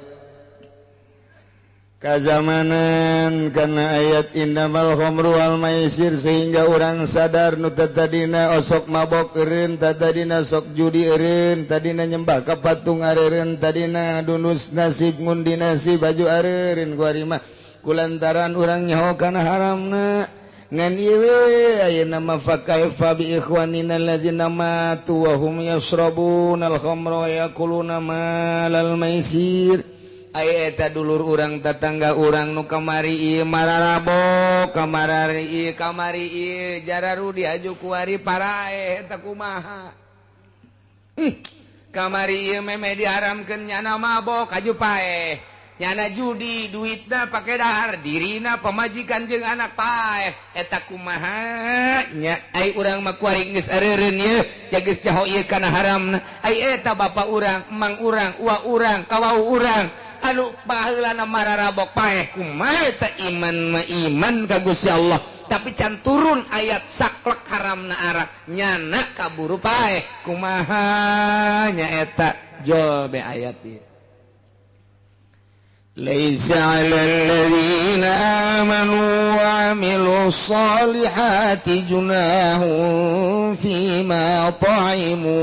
kazamanan karena ayat innamal khamru wal maisir sehingga orang sadar nu tadina osok mabok eureun, tadina sok judi eureun, tadina nyembah ka patung areureun, tadina dunus nasib ngundi nasib baju areureun kuari mah kulantaran urang nyaho kana haramna. Ngan ieu we ayeuna mah fa kaifa bi ikhwanina allazina matu wa hum yashrabuna al khamra wa yakuluna malal maisir. Aya eta dulur urang tetangga urang nu kamari ieu mararabok, kamarari ieu kamari ieu jararudi aju kuari paraeh eta kumaha. Kamari ieu meme diharamkeun nyana mabok aju paeh, nyana judi duitna pake dahar, dirina pamajikan jeung anak paeh eta kumaha nya. Ai urang mah kuari geus areureun ieu geus jaho ieu kana haramna. Ai eta bapa urang, emang urang, uwa urang, kawau urang anu baheulana mararabok paeh kumaha eta. Iman mah iman ka Gusti Allah, tapi can turun ayat saklek haramna arak nyana kaburu paeh kumaha nya eta. Jol be ayat ieu. Laisa 'alal ladzina amanu wa 'amilus solihati junahun fima ta'imu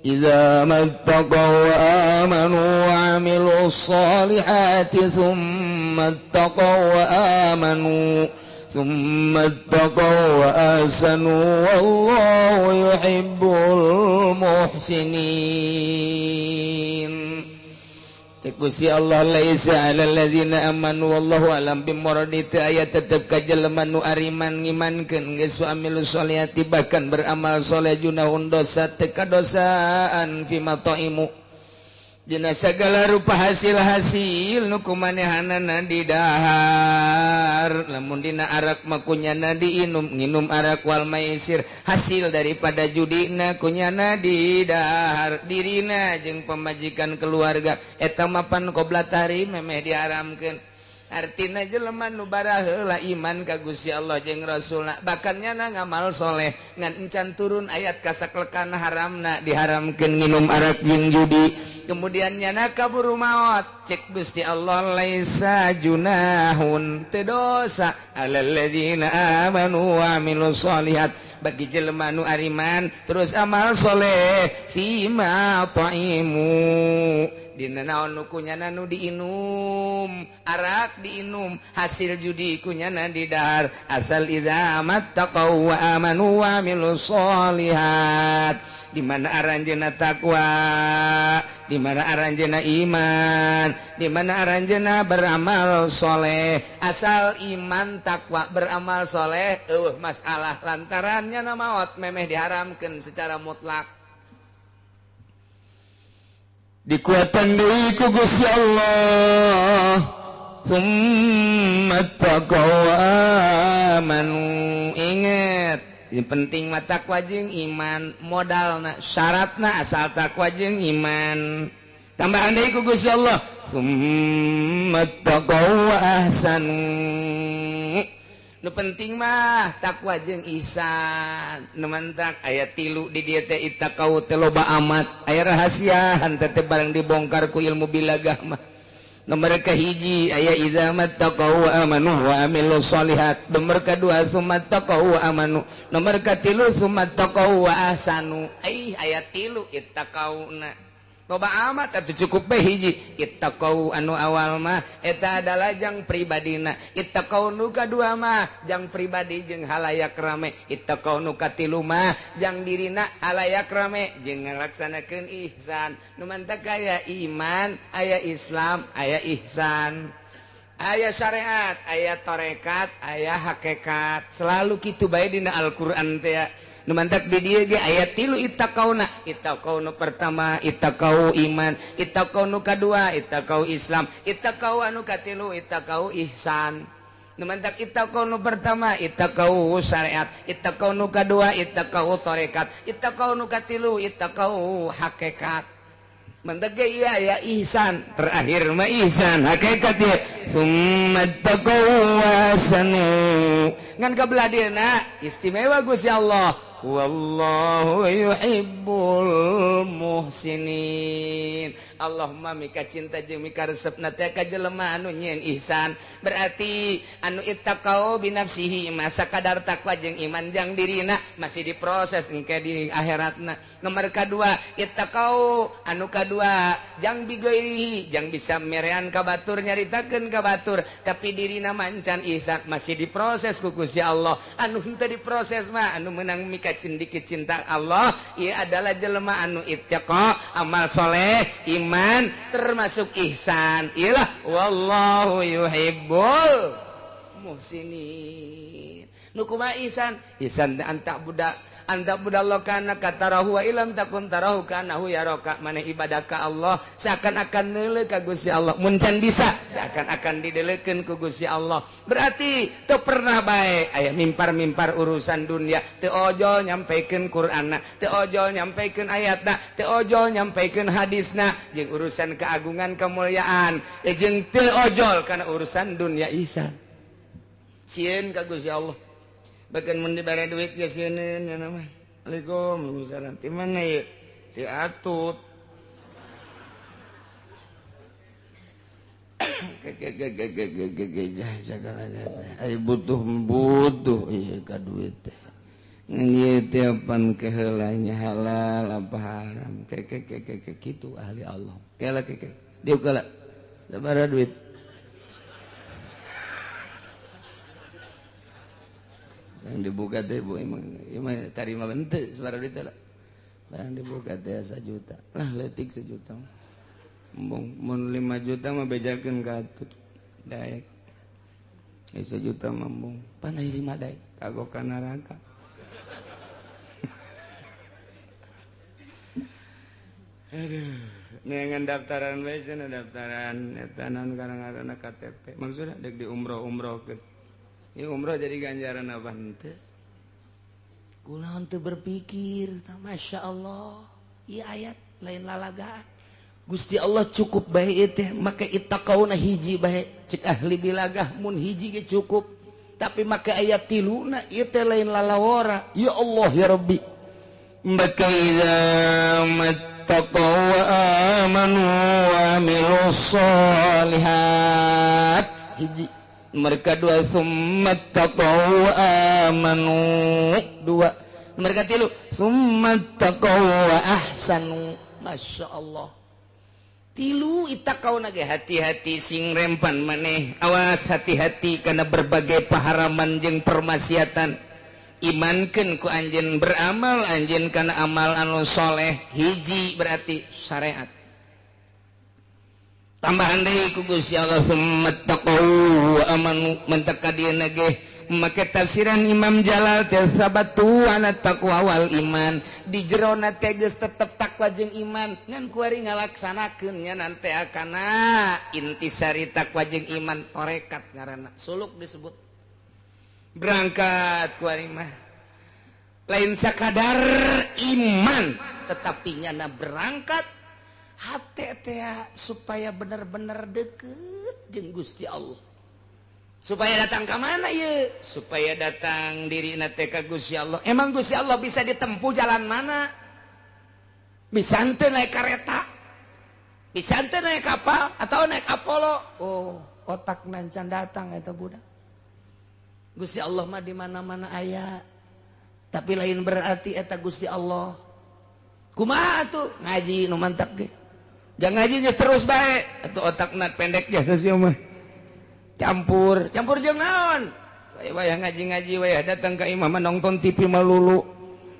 idza mattaqaw wa amanu wa 'amilus solihati thumma ittaqaw wa amanu thumma ittaqaw wa ahsanu wallahu yuhibbul muhsinin. Cek Gusti Allah laisa 'alal ladzina amanu wallahu alam bimuradi teu aya tetep ka jelema nu ariman ngimankeun geus amilus solihati bahkan beramal soleh junahun dosa teu kadosaan fima taimu dina sagala rupa hasil-hasil nu kumanehanana didahar. Lamun dina arak mah kunyana diinum, nginum arak wal maisir hasil daripada judina kunyana didahar, dirina jeung pamajikan keluarga eta mapan qobla tahrim memeh diharamkeun. Artina jelema nu baraheula iman ka Gusti Allah jeung Rasulna bahkan nyana ngamal soleh ngan encan turun ayat kasaklekan haramna diharamkeun nginum arak jeung judi kemudian nyana kaburu maot. Cek Gusti Allah laisa junahun teu dosa alal ladzina amanu wa amilus solihat bagi jelema nu ariman terus amal soleh fima ta'imu dina naon nu kunyana nu diinum arak diinum hasil judi kunyana didahar asal idza mattaqau wa amanu wa amilus solihat. Di mana aranjeuna takwa, di mana aranjeuna iman, di mana aranjeuna beramal soleh. Asal iman takwa beramal soleh eueuh masalah lantarannya na maot memeh diharamkeun secara mutlak. Dikuatan deui ku Gusti Allah summa taqaw amanu. Inget yang penting mah takwa jeung iman, modalna syaratna asal takwa jeung iman. Tambahan deui ku Gusti Allah summa taqaw wa ahsanu. Nu penting mah takwa jeung ihsan. Nu mantak aya tilu di dieu teh ittaqau teh loba amat aya rahasiaan teh barang dibongkar ku ilmu bilagah mah. Nomor kahiji aya idza mattaqau wa amanu wa amilus solihat. Nomor kadua sumattaqau wa amanu. Nomor katilu sumattaqau wa ahsanu. Ai aya tilu ittaqauna. Loba amat atuh cukup bae hiji. Ittaqau anu awal mah eta adalah jang pribadina. Ittaqau nu kadua mah jang pribadi jeung halayak rame. Ittaqau nu katilu mah jang dirina halayak rame jeung ngalaksanakeun ihsan. Nu mantak aya iman, aya Islam, aya ihsan. Aya syariat, aya tarekat, aya hakikat. Selalu kitu bae dina Al-Qur'an teh. Nu mantak di dieu ge aya tilu ittaqauna. Ittaqau nu pertama ittaqau iman, ittaqau nu kadua ittaqau Islam, ittaqau anu katilu ittaqau ihsan. Nu mantak ittaqau nu pertama ittaqau syariat, ittaqau nu kadua ittaqau tarekat, ittaqau nu katilu ittaqau hakikat. Mantak ge iya ya ihsan, terakhir mah ihsan hakikat ieu. Summa taqau wasanu. Ngan kabelah dieuna istimewa Gusti Allah. Wallahu yuhibbul muhsinin. Allahumma mika cinta jeung mika resepna teh ka jelema anu nyieun ihsan. Berarti anu ittaqau binafsihi masa kadar takwa jeung iman jang dirina masih diproses engke di akhiratna. Nomor kadua ittaqau anu kadua jang bigairihi jang bisa merean ka batur nyaritakeun ka batur tapi dirina mancan ihsan masih diproses ku Gusti Allah. Anu henteu diproses mah anu meunang mika cindiki cinta Allah ia adalah jelema anu ittaqa amal soleh iman termasuk ihsan. Iyalah wallahu yuhibbul muhsinin. Nu kumaha ihsan? Ihsan anta budak anta budallah kana katarahu wa ilam takun tarahu kanahu yaraka. Maneh ibadah ka Allah seakan-akan neuleuh ka Gusti Allah, mun can bisa seakan-akan dideleukeun ku Gusti Allah. Berarti teu pernah bae aya mimpar-mimpar urusan dunia, teu ojol nyampikeun Qur'anna, teu ojol nyampikeun ayatna, teu ojol nyampikeun hadisna jeung urusan keagungan kemuliaan, jeung teu ojol kana urusan dunia ihsan. Sieun ka Gusti Allah. Bahkan mun dibere duit ge sieun nya mah. Assalamualaikum, waalaikumsalam. Ti mana ieu? Ti Atut. Ai butuh ieu ka duit teh. Ngan ieu teh pan keheulanya halal apa haram. Ke kitu ahli Allah. Kela ke. Dieu kala. Sabaraha duit? Yang dibuka teh bu emang tarima bente sabaraha duit lah. Barang dibuka teh 1 juta. Lah leutik 1 juta. Embung mun 5 juta mah bejakeun ka Atut. Daek. 1 juta mah embung. Pan aya 5 daek kagok ka neraka. Aduh, neangan daftaran bae cenah daftaran eta naon ngaranna KTP. Maksudna deuk di umroh-umrohkeun. Ini umroh jadi ganjaran apa henteu? Kunaon teu berpikir, Masya Allah. Ieu ayat lain lalagaan. Gusti Allah cukup bae ieu teh, make ittaqauna hiji bae. Cek ahli bilagah mun hiji ge cukup. Tapi make ayat tiluna ieu teh lain lalawara. Ya Allah ya Rabbi. Maka idza mattaqaw wa amanu wa amilus solihat. Hiji. Mereka dua summa taqaw amanu dua. Mereka tilu summa taqaw wa ahsanu. Masya Allah. Tilu ittaqauna ge hati-hati sing rempan maneh. Awas hati-hati karena berbagai paharaman jeung permaksiatan. Imankeun ku anjeun beramal anjeun kana amal anu soleh. Hiji berarti syariat. Tambahan deui ku Gusti Allah summa taqaw wa amanu mentaka dieuna ge make tafsiran Imam Jalal teh sabatu ana taqwa wal iman di jerona teh geus tetep takwa jeung iman ngan kuari ngalaksanakeun nya nante akana intisari takwa jeung iman tarekat ngaranna suluk disebut berangkat kuari mah lain sakadar iman tetapi nyana berangkat hate teh supaya bener-bener deket jeung Gusti Allah. Supaya datang ka mana ieu? Supaya datang dirina teh ka Gusti Allah. Emang Gusti Allah bisa ditempuh jalan mana? Bisa henteu naik kareta? Bisa henteu naik kapal atau naik Apollo? Oh, otak nancan datang eta budak. Gusti Allah mah di mana-mana aya. Tapi lain berarti eta Gusti Allah. Kumaha atuh? Ngaji nu mantap ge. Jangan ngaji terus bae atau otak nat pendek biasa sih mah. Campur, campur jeung naon? Waya ngaji-ngaji waya datang ka imah mah nonton TV melulu.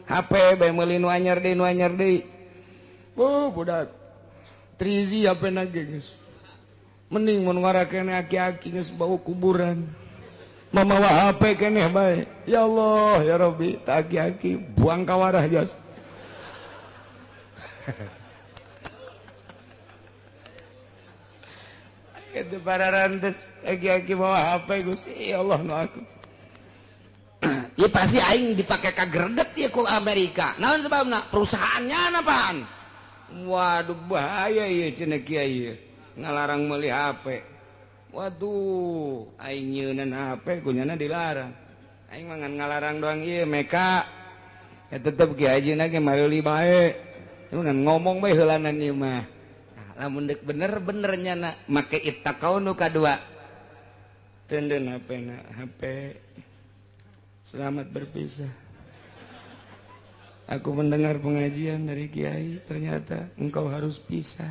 HP bae meuli nu anyar deui nu anyar deui. Oh, budak. Trizi HP na ge geus. Mending mun ngarakene aki-aki geus bau kuburan. Mamawa HP keneh bae. Ya Allah, ya Rabbi, tak aki-aki buang ka warah jas. Itu para rantes aki-aki bawa HP Gusti ya Allah nu aku. Ya pasti aing dipake ka greget ya ku Amerika. Naon sebabna? Perusahaannya apaan? Waduh bahaya ieu cenah kiai ngalarang meuli HP. Waduh, aing nyeunan HP kunyana dilarang. Aing mah ngan ngalarang doang ieu meka. Ya tetep kiai haji ge meuli bae. Ngan ngomong bae heulanan ieu mah. Nah, lamun deuk bener-bener nyana make ittaqau nu kadua. Teunden HP na, HP. Selamat berpisah. Aku mendengar pengajian dari kiai, ternyata engkau harus pisah.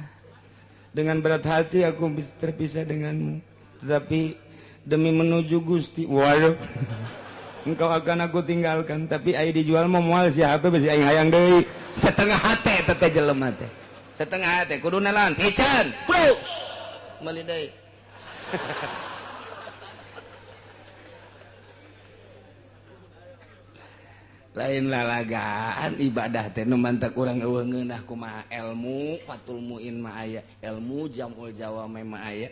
Dengan berat hati aku terpisah denganmu. Tetapi demi menuju Gusti, waduh, engkau akan aku tinggalkan. Tapi aing dijual mau moal si HP besi aing hayang deui. Setengah hate teh jelema teh. Setengah hate kudu nalan piceun. Plus meuli deui. Lain lalagaan ibadah teh nu mantak urang eueuh ngeunah kumaha ilmu Fathul Muin mah aya, ilmu Jamul Jawami mah aya,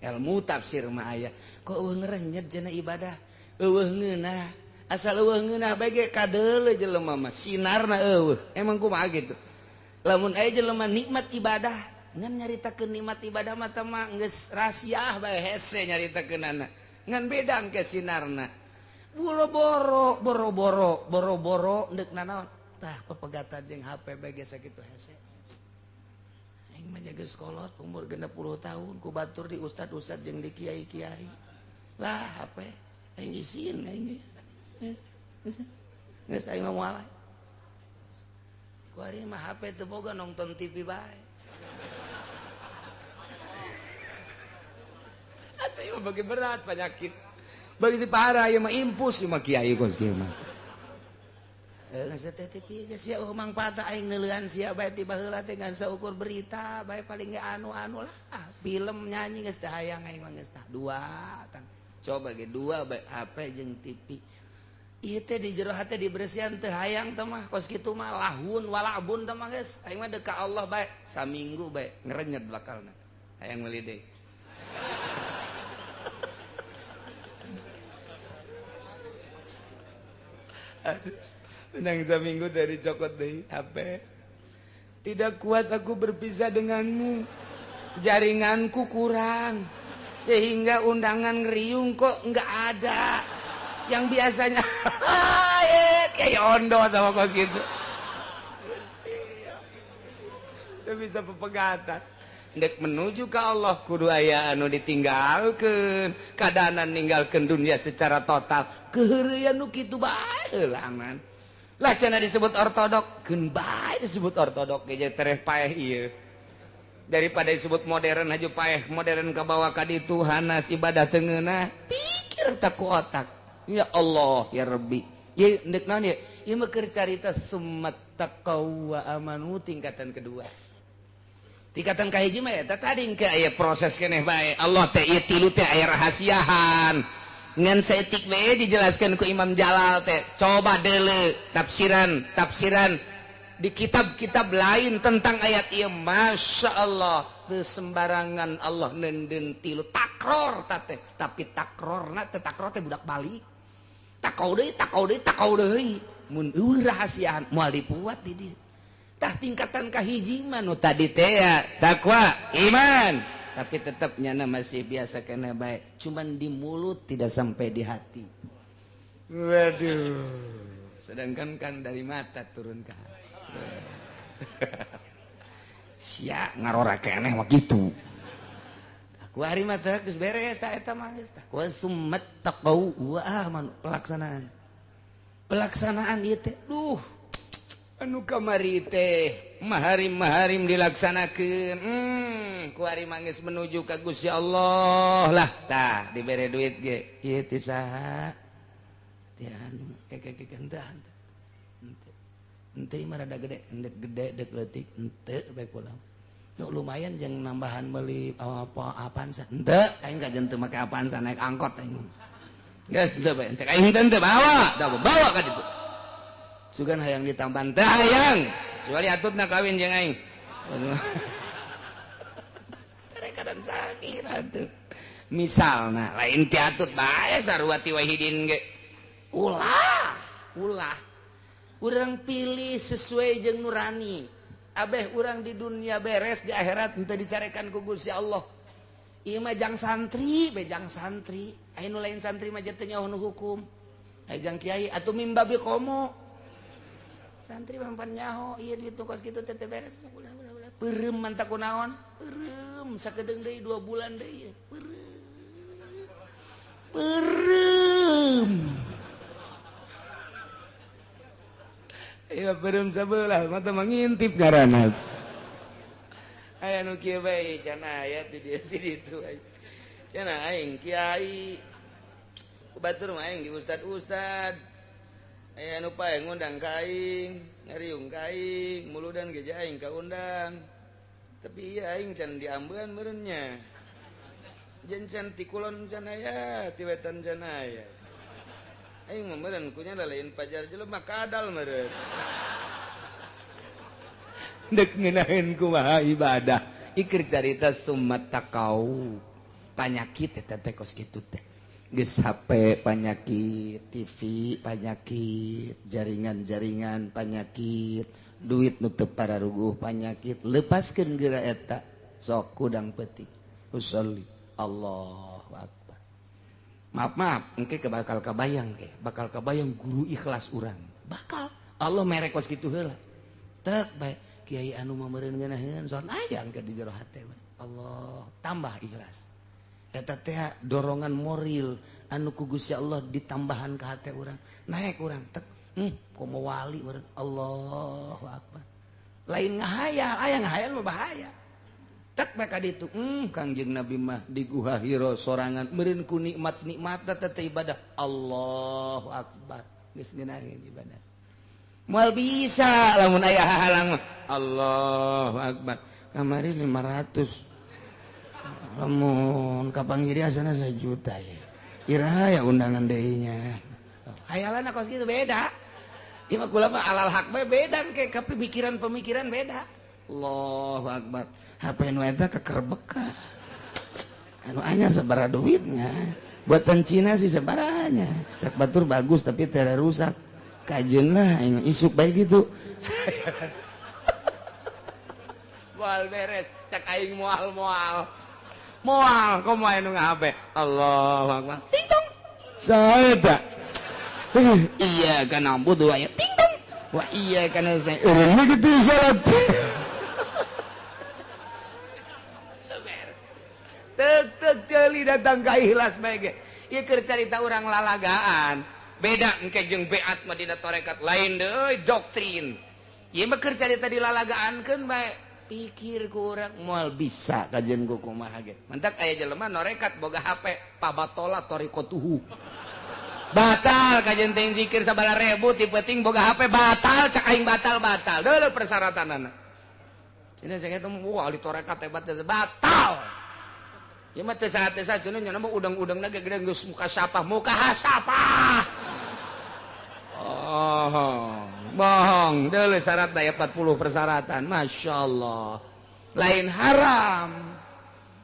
ilmu tafsir mah aya. Kok eueuh ngerenyet cenah ibadah? Eueuh ngeunah. Asal eueuh ngeunah bae ge kadeuleu jelema mah sinarna eueuh. Emang kumaha gitu? Lamun aya jelema nikmat ibadah, ngan nyaritakeun nikmat ibadah mah teh mah geus rahasiah bae hese nyaritakeunana. Ngan beda engke sinarna. Bulo boro boro boro boro boro ndek nanaon tah pepegatan jeung HP bae geus sakitu hese. Aing mah geus kolot umur 60 tahun ku batur di ustad-ustad jeung di kiai-kiai. Lah HP aing isin aing. Geus aing mah moal. Ku ari mah HP teu boga nonton TV bae. Atuh ieu bagi berat penyakit. Begitu parah ya mah impus ya mah kiai kos kieu mah. Geus teh TV geus sia mangfaat aing neuleuan sia bae ti baheula teh ngan saukur berita bae paling ge anu-anu lah. Film nyanyi geus teh hayang aing mah geus tah dua tang. Coba ge dua bae HP jeung TV. Ieu teh di jero hate dibersihan teh hayang teh mah kos kitu mah lahun walabun teh mah geus. Aing mah deuk ka Allah bae saminggu bae ngerenyet bakalna. Hayang meuli deui. Menang seminggu dari cokot deh HP. Tidak kuat aku berpisah denganmu. Jaringanku kurang. Sehingga undangan ngeriung kok nggak ada. Yang biasanya kayak ondo sama kos gitu. Itu bisa pepegatan. Ndek menuju ke Allah kudu aya anu ditinggalkeun, kadanan ninggalkeun dunia secara total. Keheureuyan nu kitu bae heulangan. Lah cenah disebut ortodok, keun bae disebut ortodok ge tereh paeh ieu. Daripada disebut modern aja paeh, modern kabawa ka ditu hanas ibadah teu ngeunah, pikir tak ku otak. Ya Allah ya Rabbi. Ieu ndek naon ieu? Ieu mah keur carita summat taqaw wa amanu tingkatan kedua. Tingkatan kahiji mah eta tadi engke aya proses keneh bae. Allah teh ieu tilu teh aya rahasiahan. Ngan saeutik bae dijelaskeun ku Imam Jalal teh. Coba deuleu tafsiran di kitab-kitab lain tentang ayat ieu. Masya Allah, teu sembarangan Allah neundeun tilu takror ta teh. Tapi takrorna teh takror teh budak balik. Takau deui, takau deui, takau deui. Mun eueuh rahasiaan moal dipuat di dieu. Tah tingkatan kahiji mah nu tadi teh ya takwa iman, tapi tetap nyana masih biasa kena baik, cuman di mulut tidak sampai di hati. Waduh, sedangkan kan dari mata turun ke hati. Sia ngarora keneh mah kitu. Ku ari mah teh geus beres ta eta mah geus tah. Wa summat taqau wa amanu, pelaksanaan. Pelaksanaan ieu teh duh anu kamari teh maharim-maharim dilaksanakeun. Ku ari mah geus menuju ka Gusti Allah lah tah dibere duit ge ieu teh saha teh anu keke henteu henteu henteu mah rada gede endek gede dek leutik henteu bae kula nu lumayan jeung nambahan meuli apa apaan sa henteu aing ka jeung teu make apaan sa naik angkot aing geus henteu bae cek aing henteu bawa bawa ka ditu. Sugan hayang ditambahan teh hayang kecuali atutna kawin jeung aing. Carekan kadang sakit atuh. Misalna lain ti atut bae sarua ti Wahidin ge. Ulah, ulah. Urang pilih sesuai jeung nurani. Abeh urang di dunia beres, di akhirat henteu dicarekan ku Gusti Allah. Ieu mah jang santri, be jang santri. Aya nu lain santri mah teu nyaho nu hukum. Aya jang kiai atuh mimbabi komo. Santri mah pan nyaho, ieu duit nu kos kitu teh teu beres. Ulah ulah ulah. Peureum mantap ku naon? Peureum sakedeung deui 2 bulan deui. Peureum. Peureum. Iya peureum sabelah mata mangintip ngaranna. Aya nu kieu bae cenah aya di dieu di ditu. Cenah aing kiai. Ku batur mah aing di ustad-ustad. Aya nu pae ngundang ka aing, ngariung ka aing, muludan ge aing kaundang. Tapi ieu aing can diambean meureun nya. Jeung can ti kulon can aya, ti wetan can aya. Aing mah meureun kunya lalain pajar jelema kadal meureun. Dek ngeunaheun kumaha ibadah. Iker carita summat taqau. Panyakit eta teh kos kitu teh. Geus HP panyakit, TV panyakit, jaringan-jaringan panyakit, duit nu teu pararuguh panyakit, lepaskeun geura eta sok kudang peuting. Usolli Allahu akbar. Maaf maaf, engke bakal kabayang ke, bakal kabayang guru ikhlas urang. Bakal Allah mere kos kitu heula. Tek bae kiai anu mah meureun ngeunaheun son aya engke di jero hate we. Allah tambah ikhlas. Eta teh dorongan moral anu ku Gusti Allah ditambahan ka hate urang. Naek urang tek, komo wali meureun. Allahu akbar. Lain ngahayal, aya ngahayal mah bahaya. Tek bae ka ditu, Kangjeng Nabi mah di Guha Hira sorangan meureun ku nikmat-nikmat teh ibadah. Allahu akbar. Geus ngeunaheun ibadah. Moal bisa lamun aya hahalang mah. Allahu akbar. Kamari 500. Lamun kapanggih asana 1 juta ya. Iraha ya undangan deui nya. Hayalanna kos kitu beda. Ieu mah kula mah alal hak bae beda ke pemikiran-pemikiran beda. Allahu akbar. HP nu eta kekerbeka. Anu anyar sabaraha duitnya. Buatan Cina sih sabarahanya. Cak batur bagus tapi teu rusak. Kajeun lah aing isuk bae gitu. Moal beres, cak aing moal-moal. Moal komo aya nu ngahape. Allahu akbar. Ting tong. Saeta. Iya kana budu aya ting tong. Wa iya kana saya. Urang kitu salat. Tek tek ceuli datang ka ikhlas bae ge. Ieu keur carita urang lalagaan. Beda engke jeung beat mah dina tarekat lain deui doktrin. Ieu mah keur carita dilalagaankeun bae. Pikir ku urang moal bisa kajian ku kumaha ge. Mantak aya jelema norekat boga HP pabatola torikotuhu. Batal kajian teh zikir sabaraha ribu ti peuting boga HP batal cak aing batal-batal. Deuleu persyaratanana. Cenah saya teh wah ahli tarekat hebat batal. Ieu mah teu saha-teu saha cenah nya mah udang-udangna ge gede geus muka sapah, muka hasapah. Oh, bohong. Deuleu syarat daya 40 persyaratan. Masya Allah. Lain haram.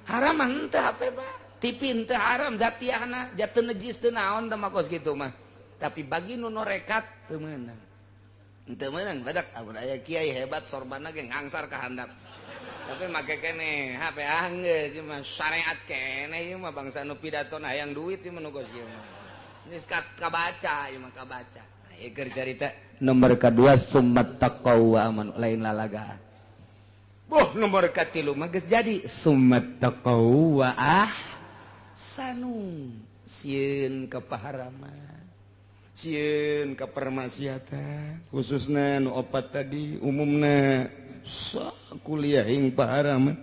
Haram mah henteu HP mah. TV henteu haram zatiahna, jatuh najis teu naon teh mah kos kitu mah. Tapi bagi nu norekat teu meunang. Henteu meunang badak amun aya kiai hebat sorbanna ge ngangsar ka handap. Tapi make keneh HP anggeus ieu mah syariat keneh ieu mah bangsa nu pidato hayang duit ieu mah nu kos kieu mah. Geus kabaca ieu mah kabaca. Nah, ieu keur carita nomor kedua summat taqaw wa amanu lain lalagaan. Boh nomor katilu mah geus jadi summat taqaw wa ahsanu. Sieun ka paharaman, sieun ka permaksiatan, khususna nu opat tadi umumna kuliah ing paharaman.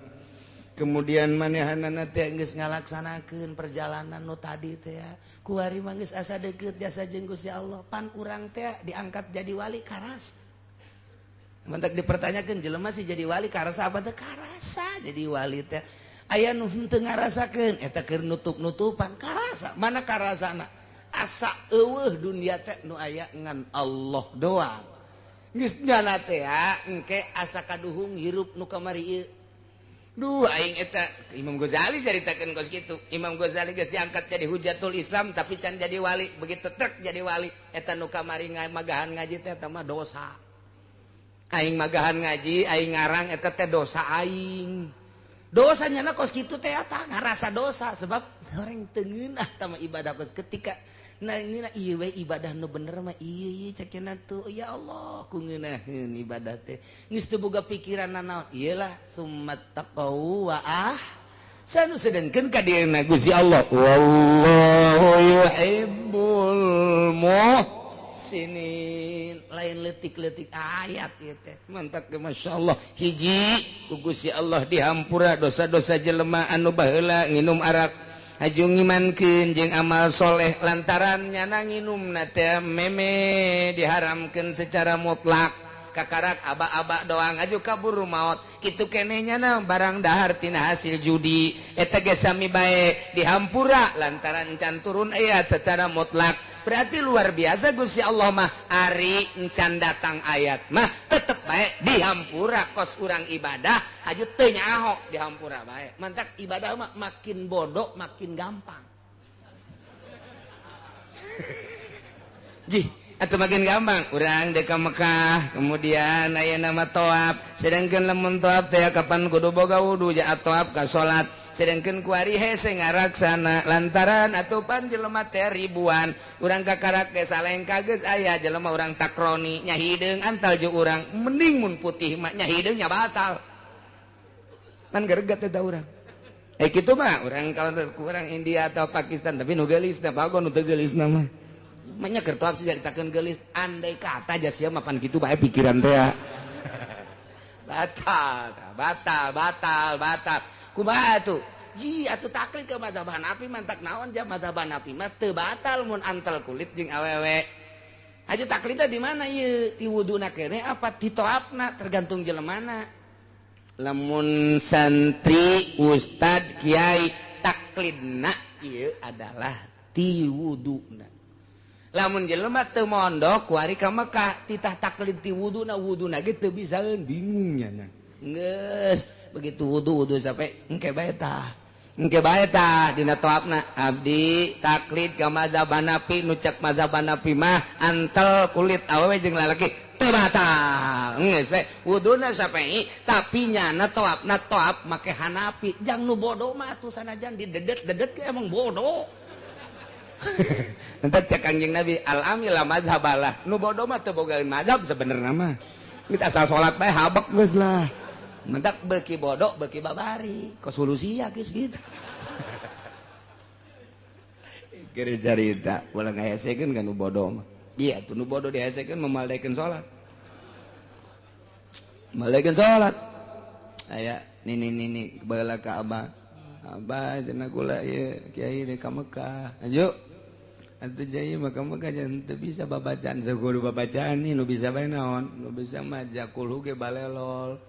Kemudian manehanana teh geus ngalaksanakeun perjalanan nu tadi teh kuari mah geus asa deukeut jasa jeung Gusti Allah. Pan urang teh diangkat jadi wali karasa. Mentak dipertanyakeun jelema sih jadi wali karasa apa teh? Karasa jadi wali teh. Aya nu henteu ngarasakeun eta keur nutup-nutupan karasa. Mana karasana? Asa eueuh dunia teh nu aya ngan Allah doang. Geus nyana teh engke asa kaduhung hirup nu kamari ieu. Duh aing eta Imam Ghazali caritakeun kos kitu. Imam Ghazali geus diangkat jadi hujatul Islam tapi can jadi wali. Begitu trek jadi wali eta nu kamari magahan ngaji teh eta mah dosa. Aing magahan ngaji, aing ngarang eta teh dosa aing. Dosanya na kos kitu teh eta ngarasa dosa sebab orang teu ngeunah tah mah ibadah kos ketika nah ini ieu we ibadah nu bener mah ieu ieu cek tuh ya Allah ku ngeunaheun ibadah teh geus teu boga pikiran nanaon ieu lah summat taqau wa ahsanu sedengkeun ka dieuna Gusti Allah wallahu yuhibbul muhsinin lain leutik-leutik ayat ieu teh mantap ge masyaallah hiji ku Gusti Allah dihampura dosa-dosa jelema anu baheula nginum arak haju ngimankeun jeung amal soleh lantaran nyana nginumna teh meme diharamkeun secara mutlak kakarak aba-aba doang aju kaburu maot kitu keneh nyana barang dahar tina hasil judi eta ge sami bae dihampura lantaran can turun ayat secara mutlak. Berarti luar biasa Gusti Allah mah ari encan datang ayat mah tetep bae dihampura kos urang ibadah aju teu nyaho dihampura bae. Mantak ibadah mah makin bodoh makin gampang. Jih atau makin gampang urang dek ka Mekah kemudian aya nama toab sedangkan lamun toab teh kapan kudu boga wudu ja toab ka salat sedangkan kuari hese ngaraksana lantaran atupan jelema teh ribuan urang kakarak ge salengka geus aya jelema urang takroni nya hideung antal jeung urang mending mun putih mah nya hideung nya batal pan geregat eta urang kitu mah urang kalau kurang India atau Pakistan tapi nu geulis teh bagon nu teu geulis mah banyak kertoap sih caritakeun geulis andai kata aja sia mapan kitu bae pikiran teh batal batal batal batal kumaha atuh ji atuh taklid ke mazhab Hanafi mantak naon ja mazhab Hanafi mah teu batal mun antel kulit jeung awewe aja taklidna di mana ieu ti wuduna keneh apa ti toapna tergantung jelemana lamun santri ustad kiai taklidna ieu adalah ti wuduna lamun jelema teu mondok kuari ka Mekah titah taklid ti wuduna wuduna ge teu bisaeun bingung nya geus begitu wudu wudu sampai engke bae tah engke bae tah dina toapna abdi taklid ka mazhab Hanafi nu cek mazhab Hanafi mah antel kulit awewe jeung lalaki teu batal geus we wuduna sampai tapi nyana toapna toap make Hanafi jang nu bodoh mah atuh sanajan didedet-dedet ge emang bodoh. Entar cek Kangjeng Nabi al-amil la mazhabalah nu bodoh mah teu boga mazhab sebenarnya mah geus asal salat bae habek geus lah mentak beuki bodoh beuki babari kosolusi ya geus gitu. Keur carita ulah ngahesekeun ka nu bodoh mah iya tuh nu bodoh dihesekeun memaldekeun salat maldekeun salat aya nini nini baheula ka abah abah cenah kula ieu kiai deui ka Mekah aju atuh jaya maka Mekah jangan teu bisa babacaan teu kudu babacaan nih nu bisa bae naon nu bisa mah jakul ge balelol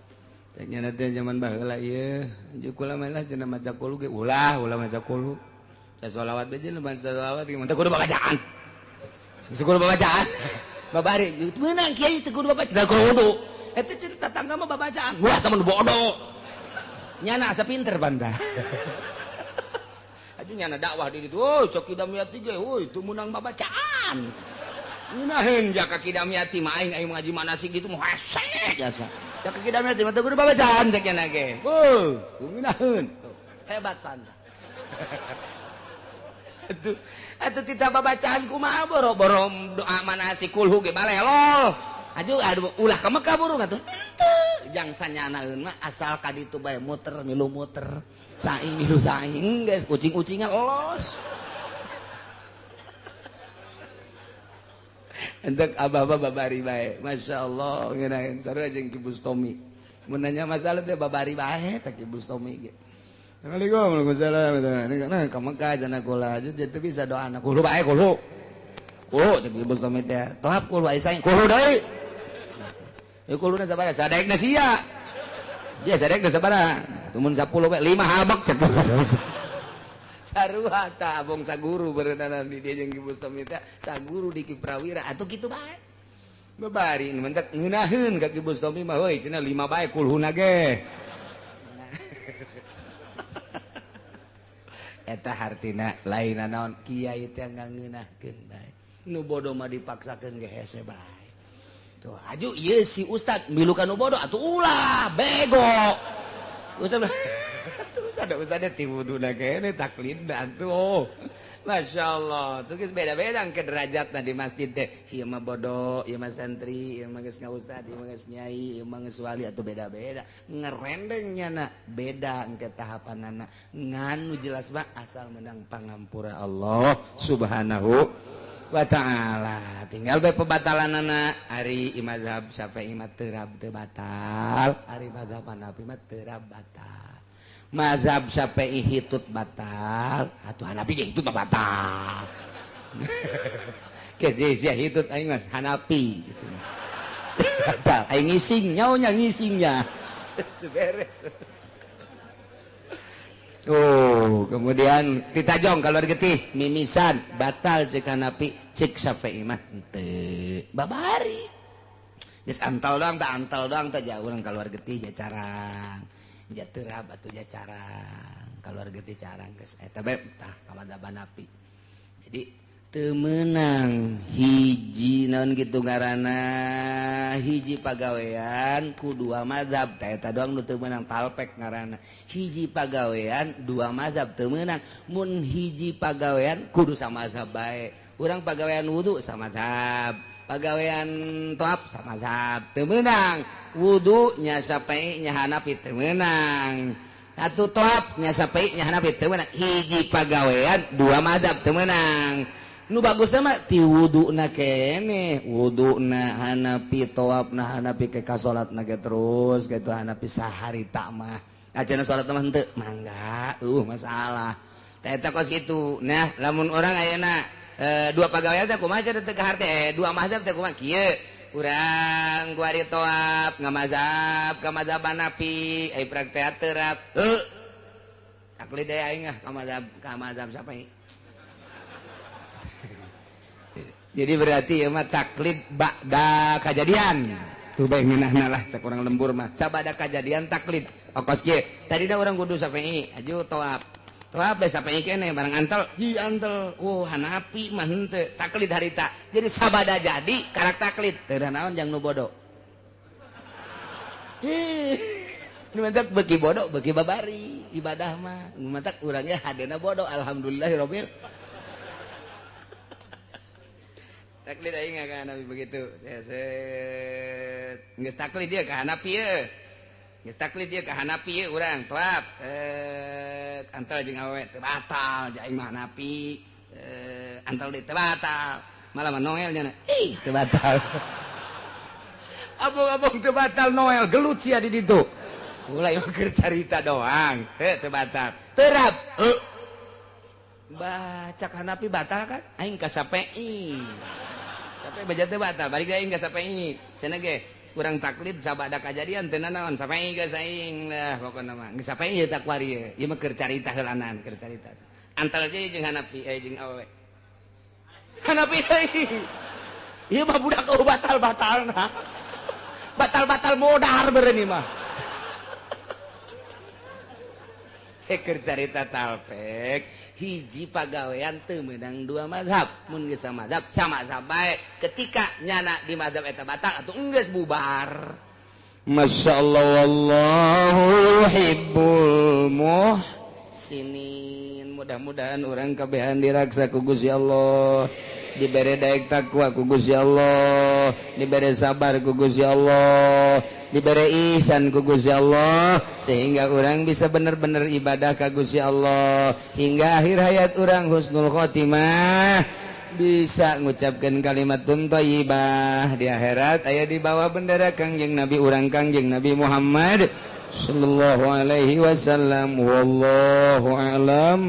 teh nya teh zaman baheula ieu aju kula mah lah cenah maca kul ge ulah ulah maca kul sasolawat bae jeung salawat ge teu kudu babacaan teu kudu babacaan babari meunang kiai teu kudu babacaan teu kudu eta cerita tetangga mah babacaan wah temen bodoh nyana asa pinter banda. Aju nyana dakwah di ditu, oh cok Kidamiati ge, oh itu menang babacaan. Ngeunaheun jaka Kidamiati mah aing aing ngaji manasik gitu mah hese jasa. Jaka Kidamiati mah teu kudu babacaan cek nyana ge. Heuh, ngeunaheun. Hebat banda. Atuh atuh tita babacaan kumaha boro-boro doa manasik kulhu ge balelol. Aju aduh ulah ka Mekah burung atuh. Henteu jang sanyanaeun mah asal ka ditu bae muter milu muter saing milu saing geus kucing-kucingan los. Entek abah-abah babari bae masyaallah ngeunaheun sarua jeung Ki Bustomi mun nanya masalah teh babari bae teh Ki Bustomi ge. Assalamualaikum waalaikumsalam. Nah ka Mekah cenah kula aju teu bisa doana kulo bae kulo. Kulo cek Ki Bustomi teh tohap kulo saing kulo deui. Ya kuluna sabaraha sadaekna sia. Dia sadaekna sabaraha. Tumun 10 bae 5 habek cek. Sarua tah abong saguru berenana di dia jeung Ki Bustomi teh saguru di Ki Prawira atuh kitu bae. Babari mentak ngeunaheun ka Ki Bustomi mah heuy cenah 5 bae kulhuna ge. Eta hartina lain naon kiai teh ngangeunahkeun bae. Nu bodoh mah dipaksakeun ge hese bae. Tuh aju ieu si ustad milu ka nu bodoh atuh ulah bego. Ustad tuh ustad ustad ti wuduna kene taklidna atuh. Masya Allah, tuh geus beda-beda ke derajatna di masjid teh. Ieu mah bodoh, ieu mah santri, ieu mah geus ngaustad, ieu mah geus nyai, ieu mah geus wali atuh beda-beda. Ngerendengnya na beda engke tahapanana. Ngan nu jelas mah asal menang pangampura Allah Subhanahu wa ta'ala. Tinggal bae pebatalanana ari mazhab Syafi'i mah terab teu batal, ari mazhab Hanafi mah terab batal. Mazhab Syafi'i hitut batal, atuh Hanafi ge hitut mah batal. Ke sia hitut aing mah Hanafi. Batal, aing ngising nyaonya ngisingnya. Geus beres. Oh, kemudian ditajong keluar getih mimisan batal cek Hanafi, cek Syafi'i mah henteu. Babari. Geus antal doang tah antal doang tah jauh urang keluar getih ja carang. Ja terab atuh ja carang keluar getih carang geus eta bae tah ka mazhab Hanafi. Jadi teu meunang hiji naon kitu ngaranna hiji pagawean ku dua mazhab tah eta doang nu teu meunang talpek ngaranna. Hiji pagawean dua mazhab teu meunang, mun hiji pagawean kudu samazhab bae. Urang pagawean wudu samazhab, pagawean toap samazhab teu meunang. Wudu nya Syafi'i nya Hanafi teu meunang. Atuh toap nya Syafi'i nya Hanafi teu meunang. Hiji pagawean dua mazhab teu meunang. Nu bagusna mah ti wuduna keneh, wuduna Hanafi, toapna Hanafi ke ka salatna ge terus kitu Hanafi saharita mah. Acan salat mah henteu mangga, masalah. Tah eta kos kitu. Nah, lamun urang ayeuna dua pagawean teh kumaha cenah teu kaharte, dua mazhab teh kumaha kieu. Urang kuari toap ngamazhab ka mazhab Hanafi, ai praktek terap. Heuh. Taklid deui aing ah ka mazhab Syafi'i. Jadi berarti ieu mah taklid ba'da kajadian. Tuh bae ngeunahna lah cek urang lembur mah. Sabada kajadian taklid. Okos kieu. Tadina urang kudu Syafi'i, aju toap. Toap bae Syafi'i keneh barang antel, hi antel. Oh, Hanafi mah henteu taklid harita. Jadi sabada jadi karak taklid. Teu naon jang nu bodoh. Hih. Nu mantak beuki bodoh beuki babari ibadah mah. Nu mantak urangnya hadena bodoh alhamdulillahirabbil. Taklid aing ka Hanafi begitu. Set. Geus taklid dia ka Hanafi ye. Geus taklid dia ka Hanafi ye urang toap. Antal jeung awewe teu batal, aing mah Hanafi. Antal deui teu batal. Malah mah Noel nya. Ih, teu batal. Abong-abong teu batal Noel gelut sia di ditu. Ulah ieu keur carita doang. Heuh teu batal. Terap. Heuh. Baca Hanafi batal kan? Aing ka Syafi'i. Sampai baca teu batal, balik aing ka Syafi'i. Cenah ge urang taklid sabada kajadian teu nanaon Syafi'i geus aing lah pokona mah. Geus Syafi'i ieu takwari ieu. Ieu mah keur carita heulanan, keur carita. Antal je jeung Hanafi jeung awewe. Hanafi deui. Ieu mah budak eueuh batal-batalna. Batal-batal modar beureun ieu mah. Keur carita talpek hiji pagawean teu meunang dua mazhab, mun geus samazhab samazhab bae. Ketika nyana di mazhab eta batal atuh enggeus bubar. Masyaallah wallahu yuhibbul muhsinin. Mudah-mudahan urang kabehan diraksa ku Gusti Allah, dibere daek takwa ku Gusti Allah, dibere sabar ku Gusti Allah, dibere ihsan ku Gusti Allah, sehingga orang bisa bener-bener ibadah ka Gusti Allah hingga akhir hayat orang husnul khotimah, bisa ngucapkan kalimat thayyibah di akhirat aya di bawah bendera Kangjeng Nabi urang Kangjeng Nabi Muhammad sallallahu alaihi wasallam. Wallahu a'lam.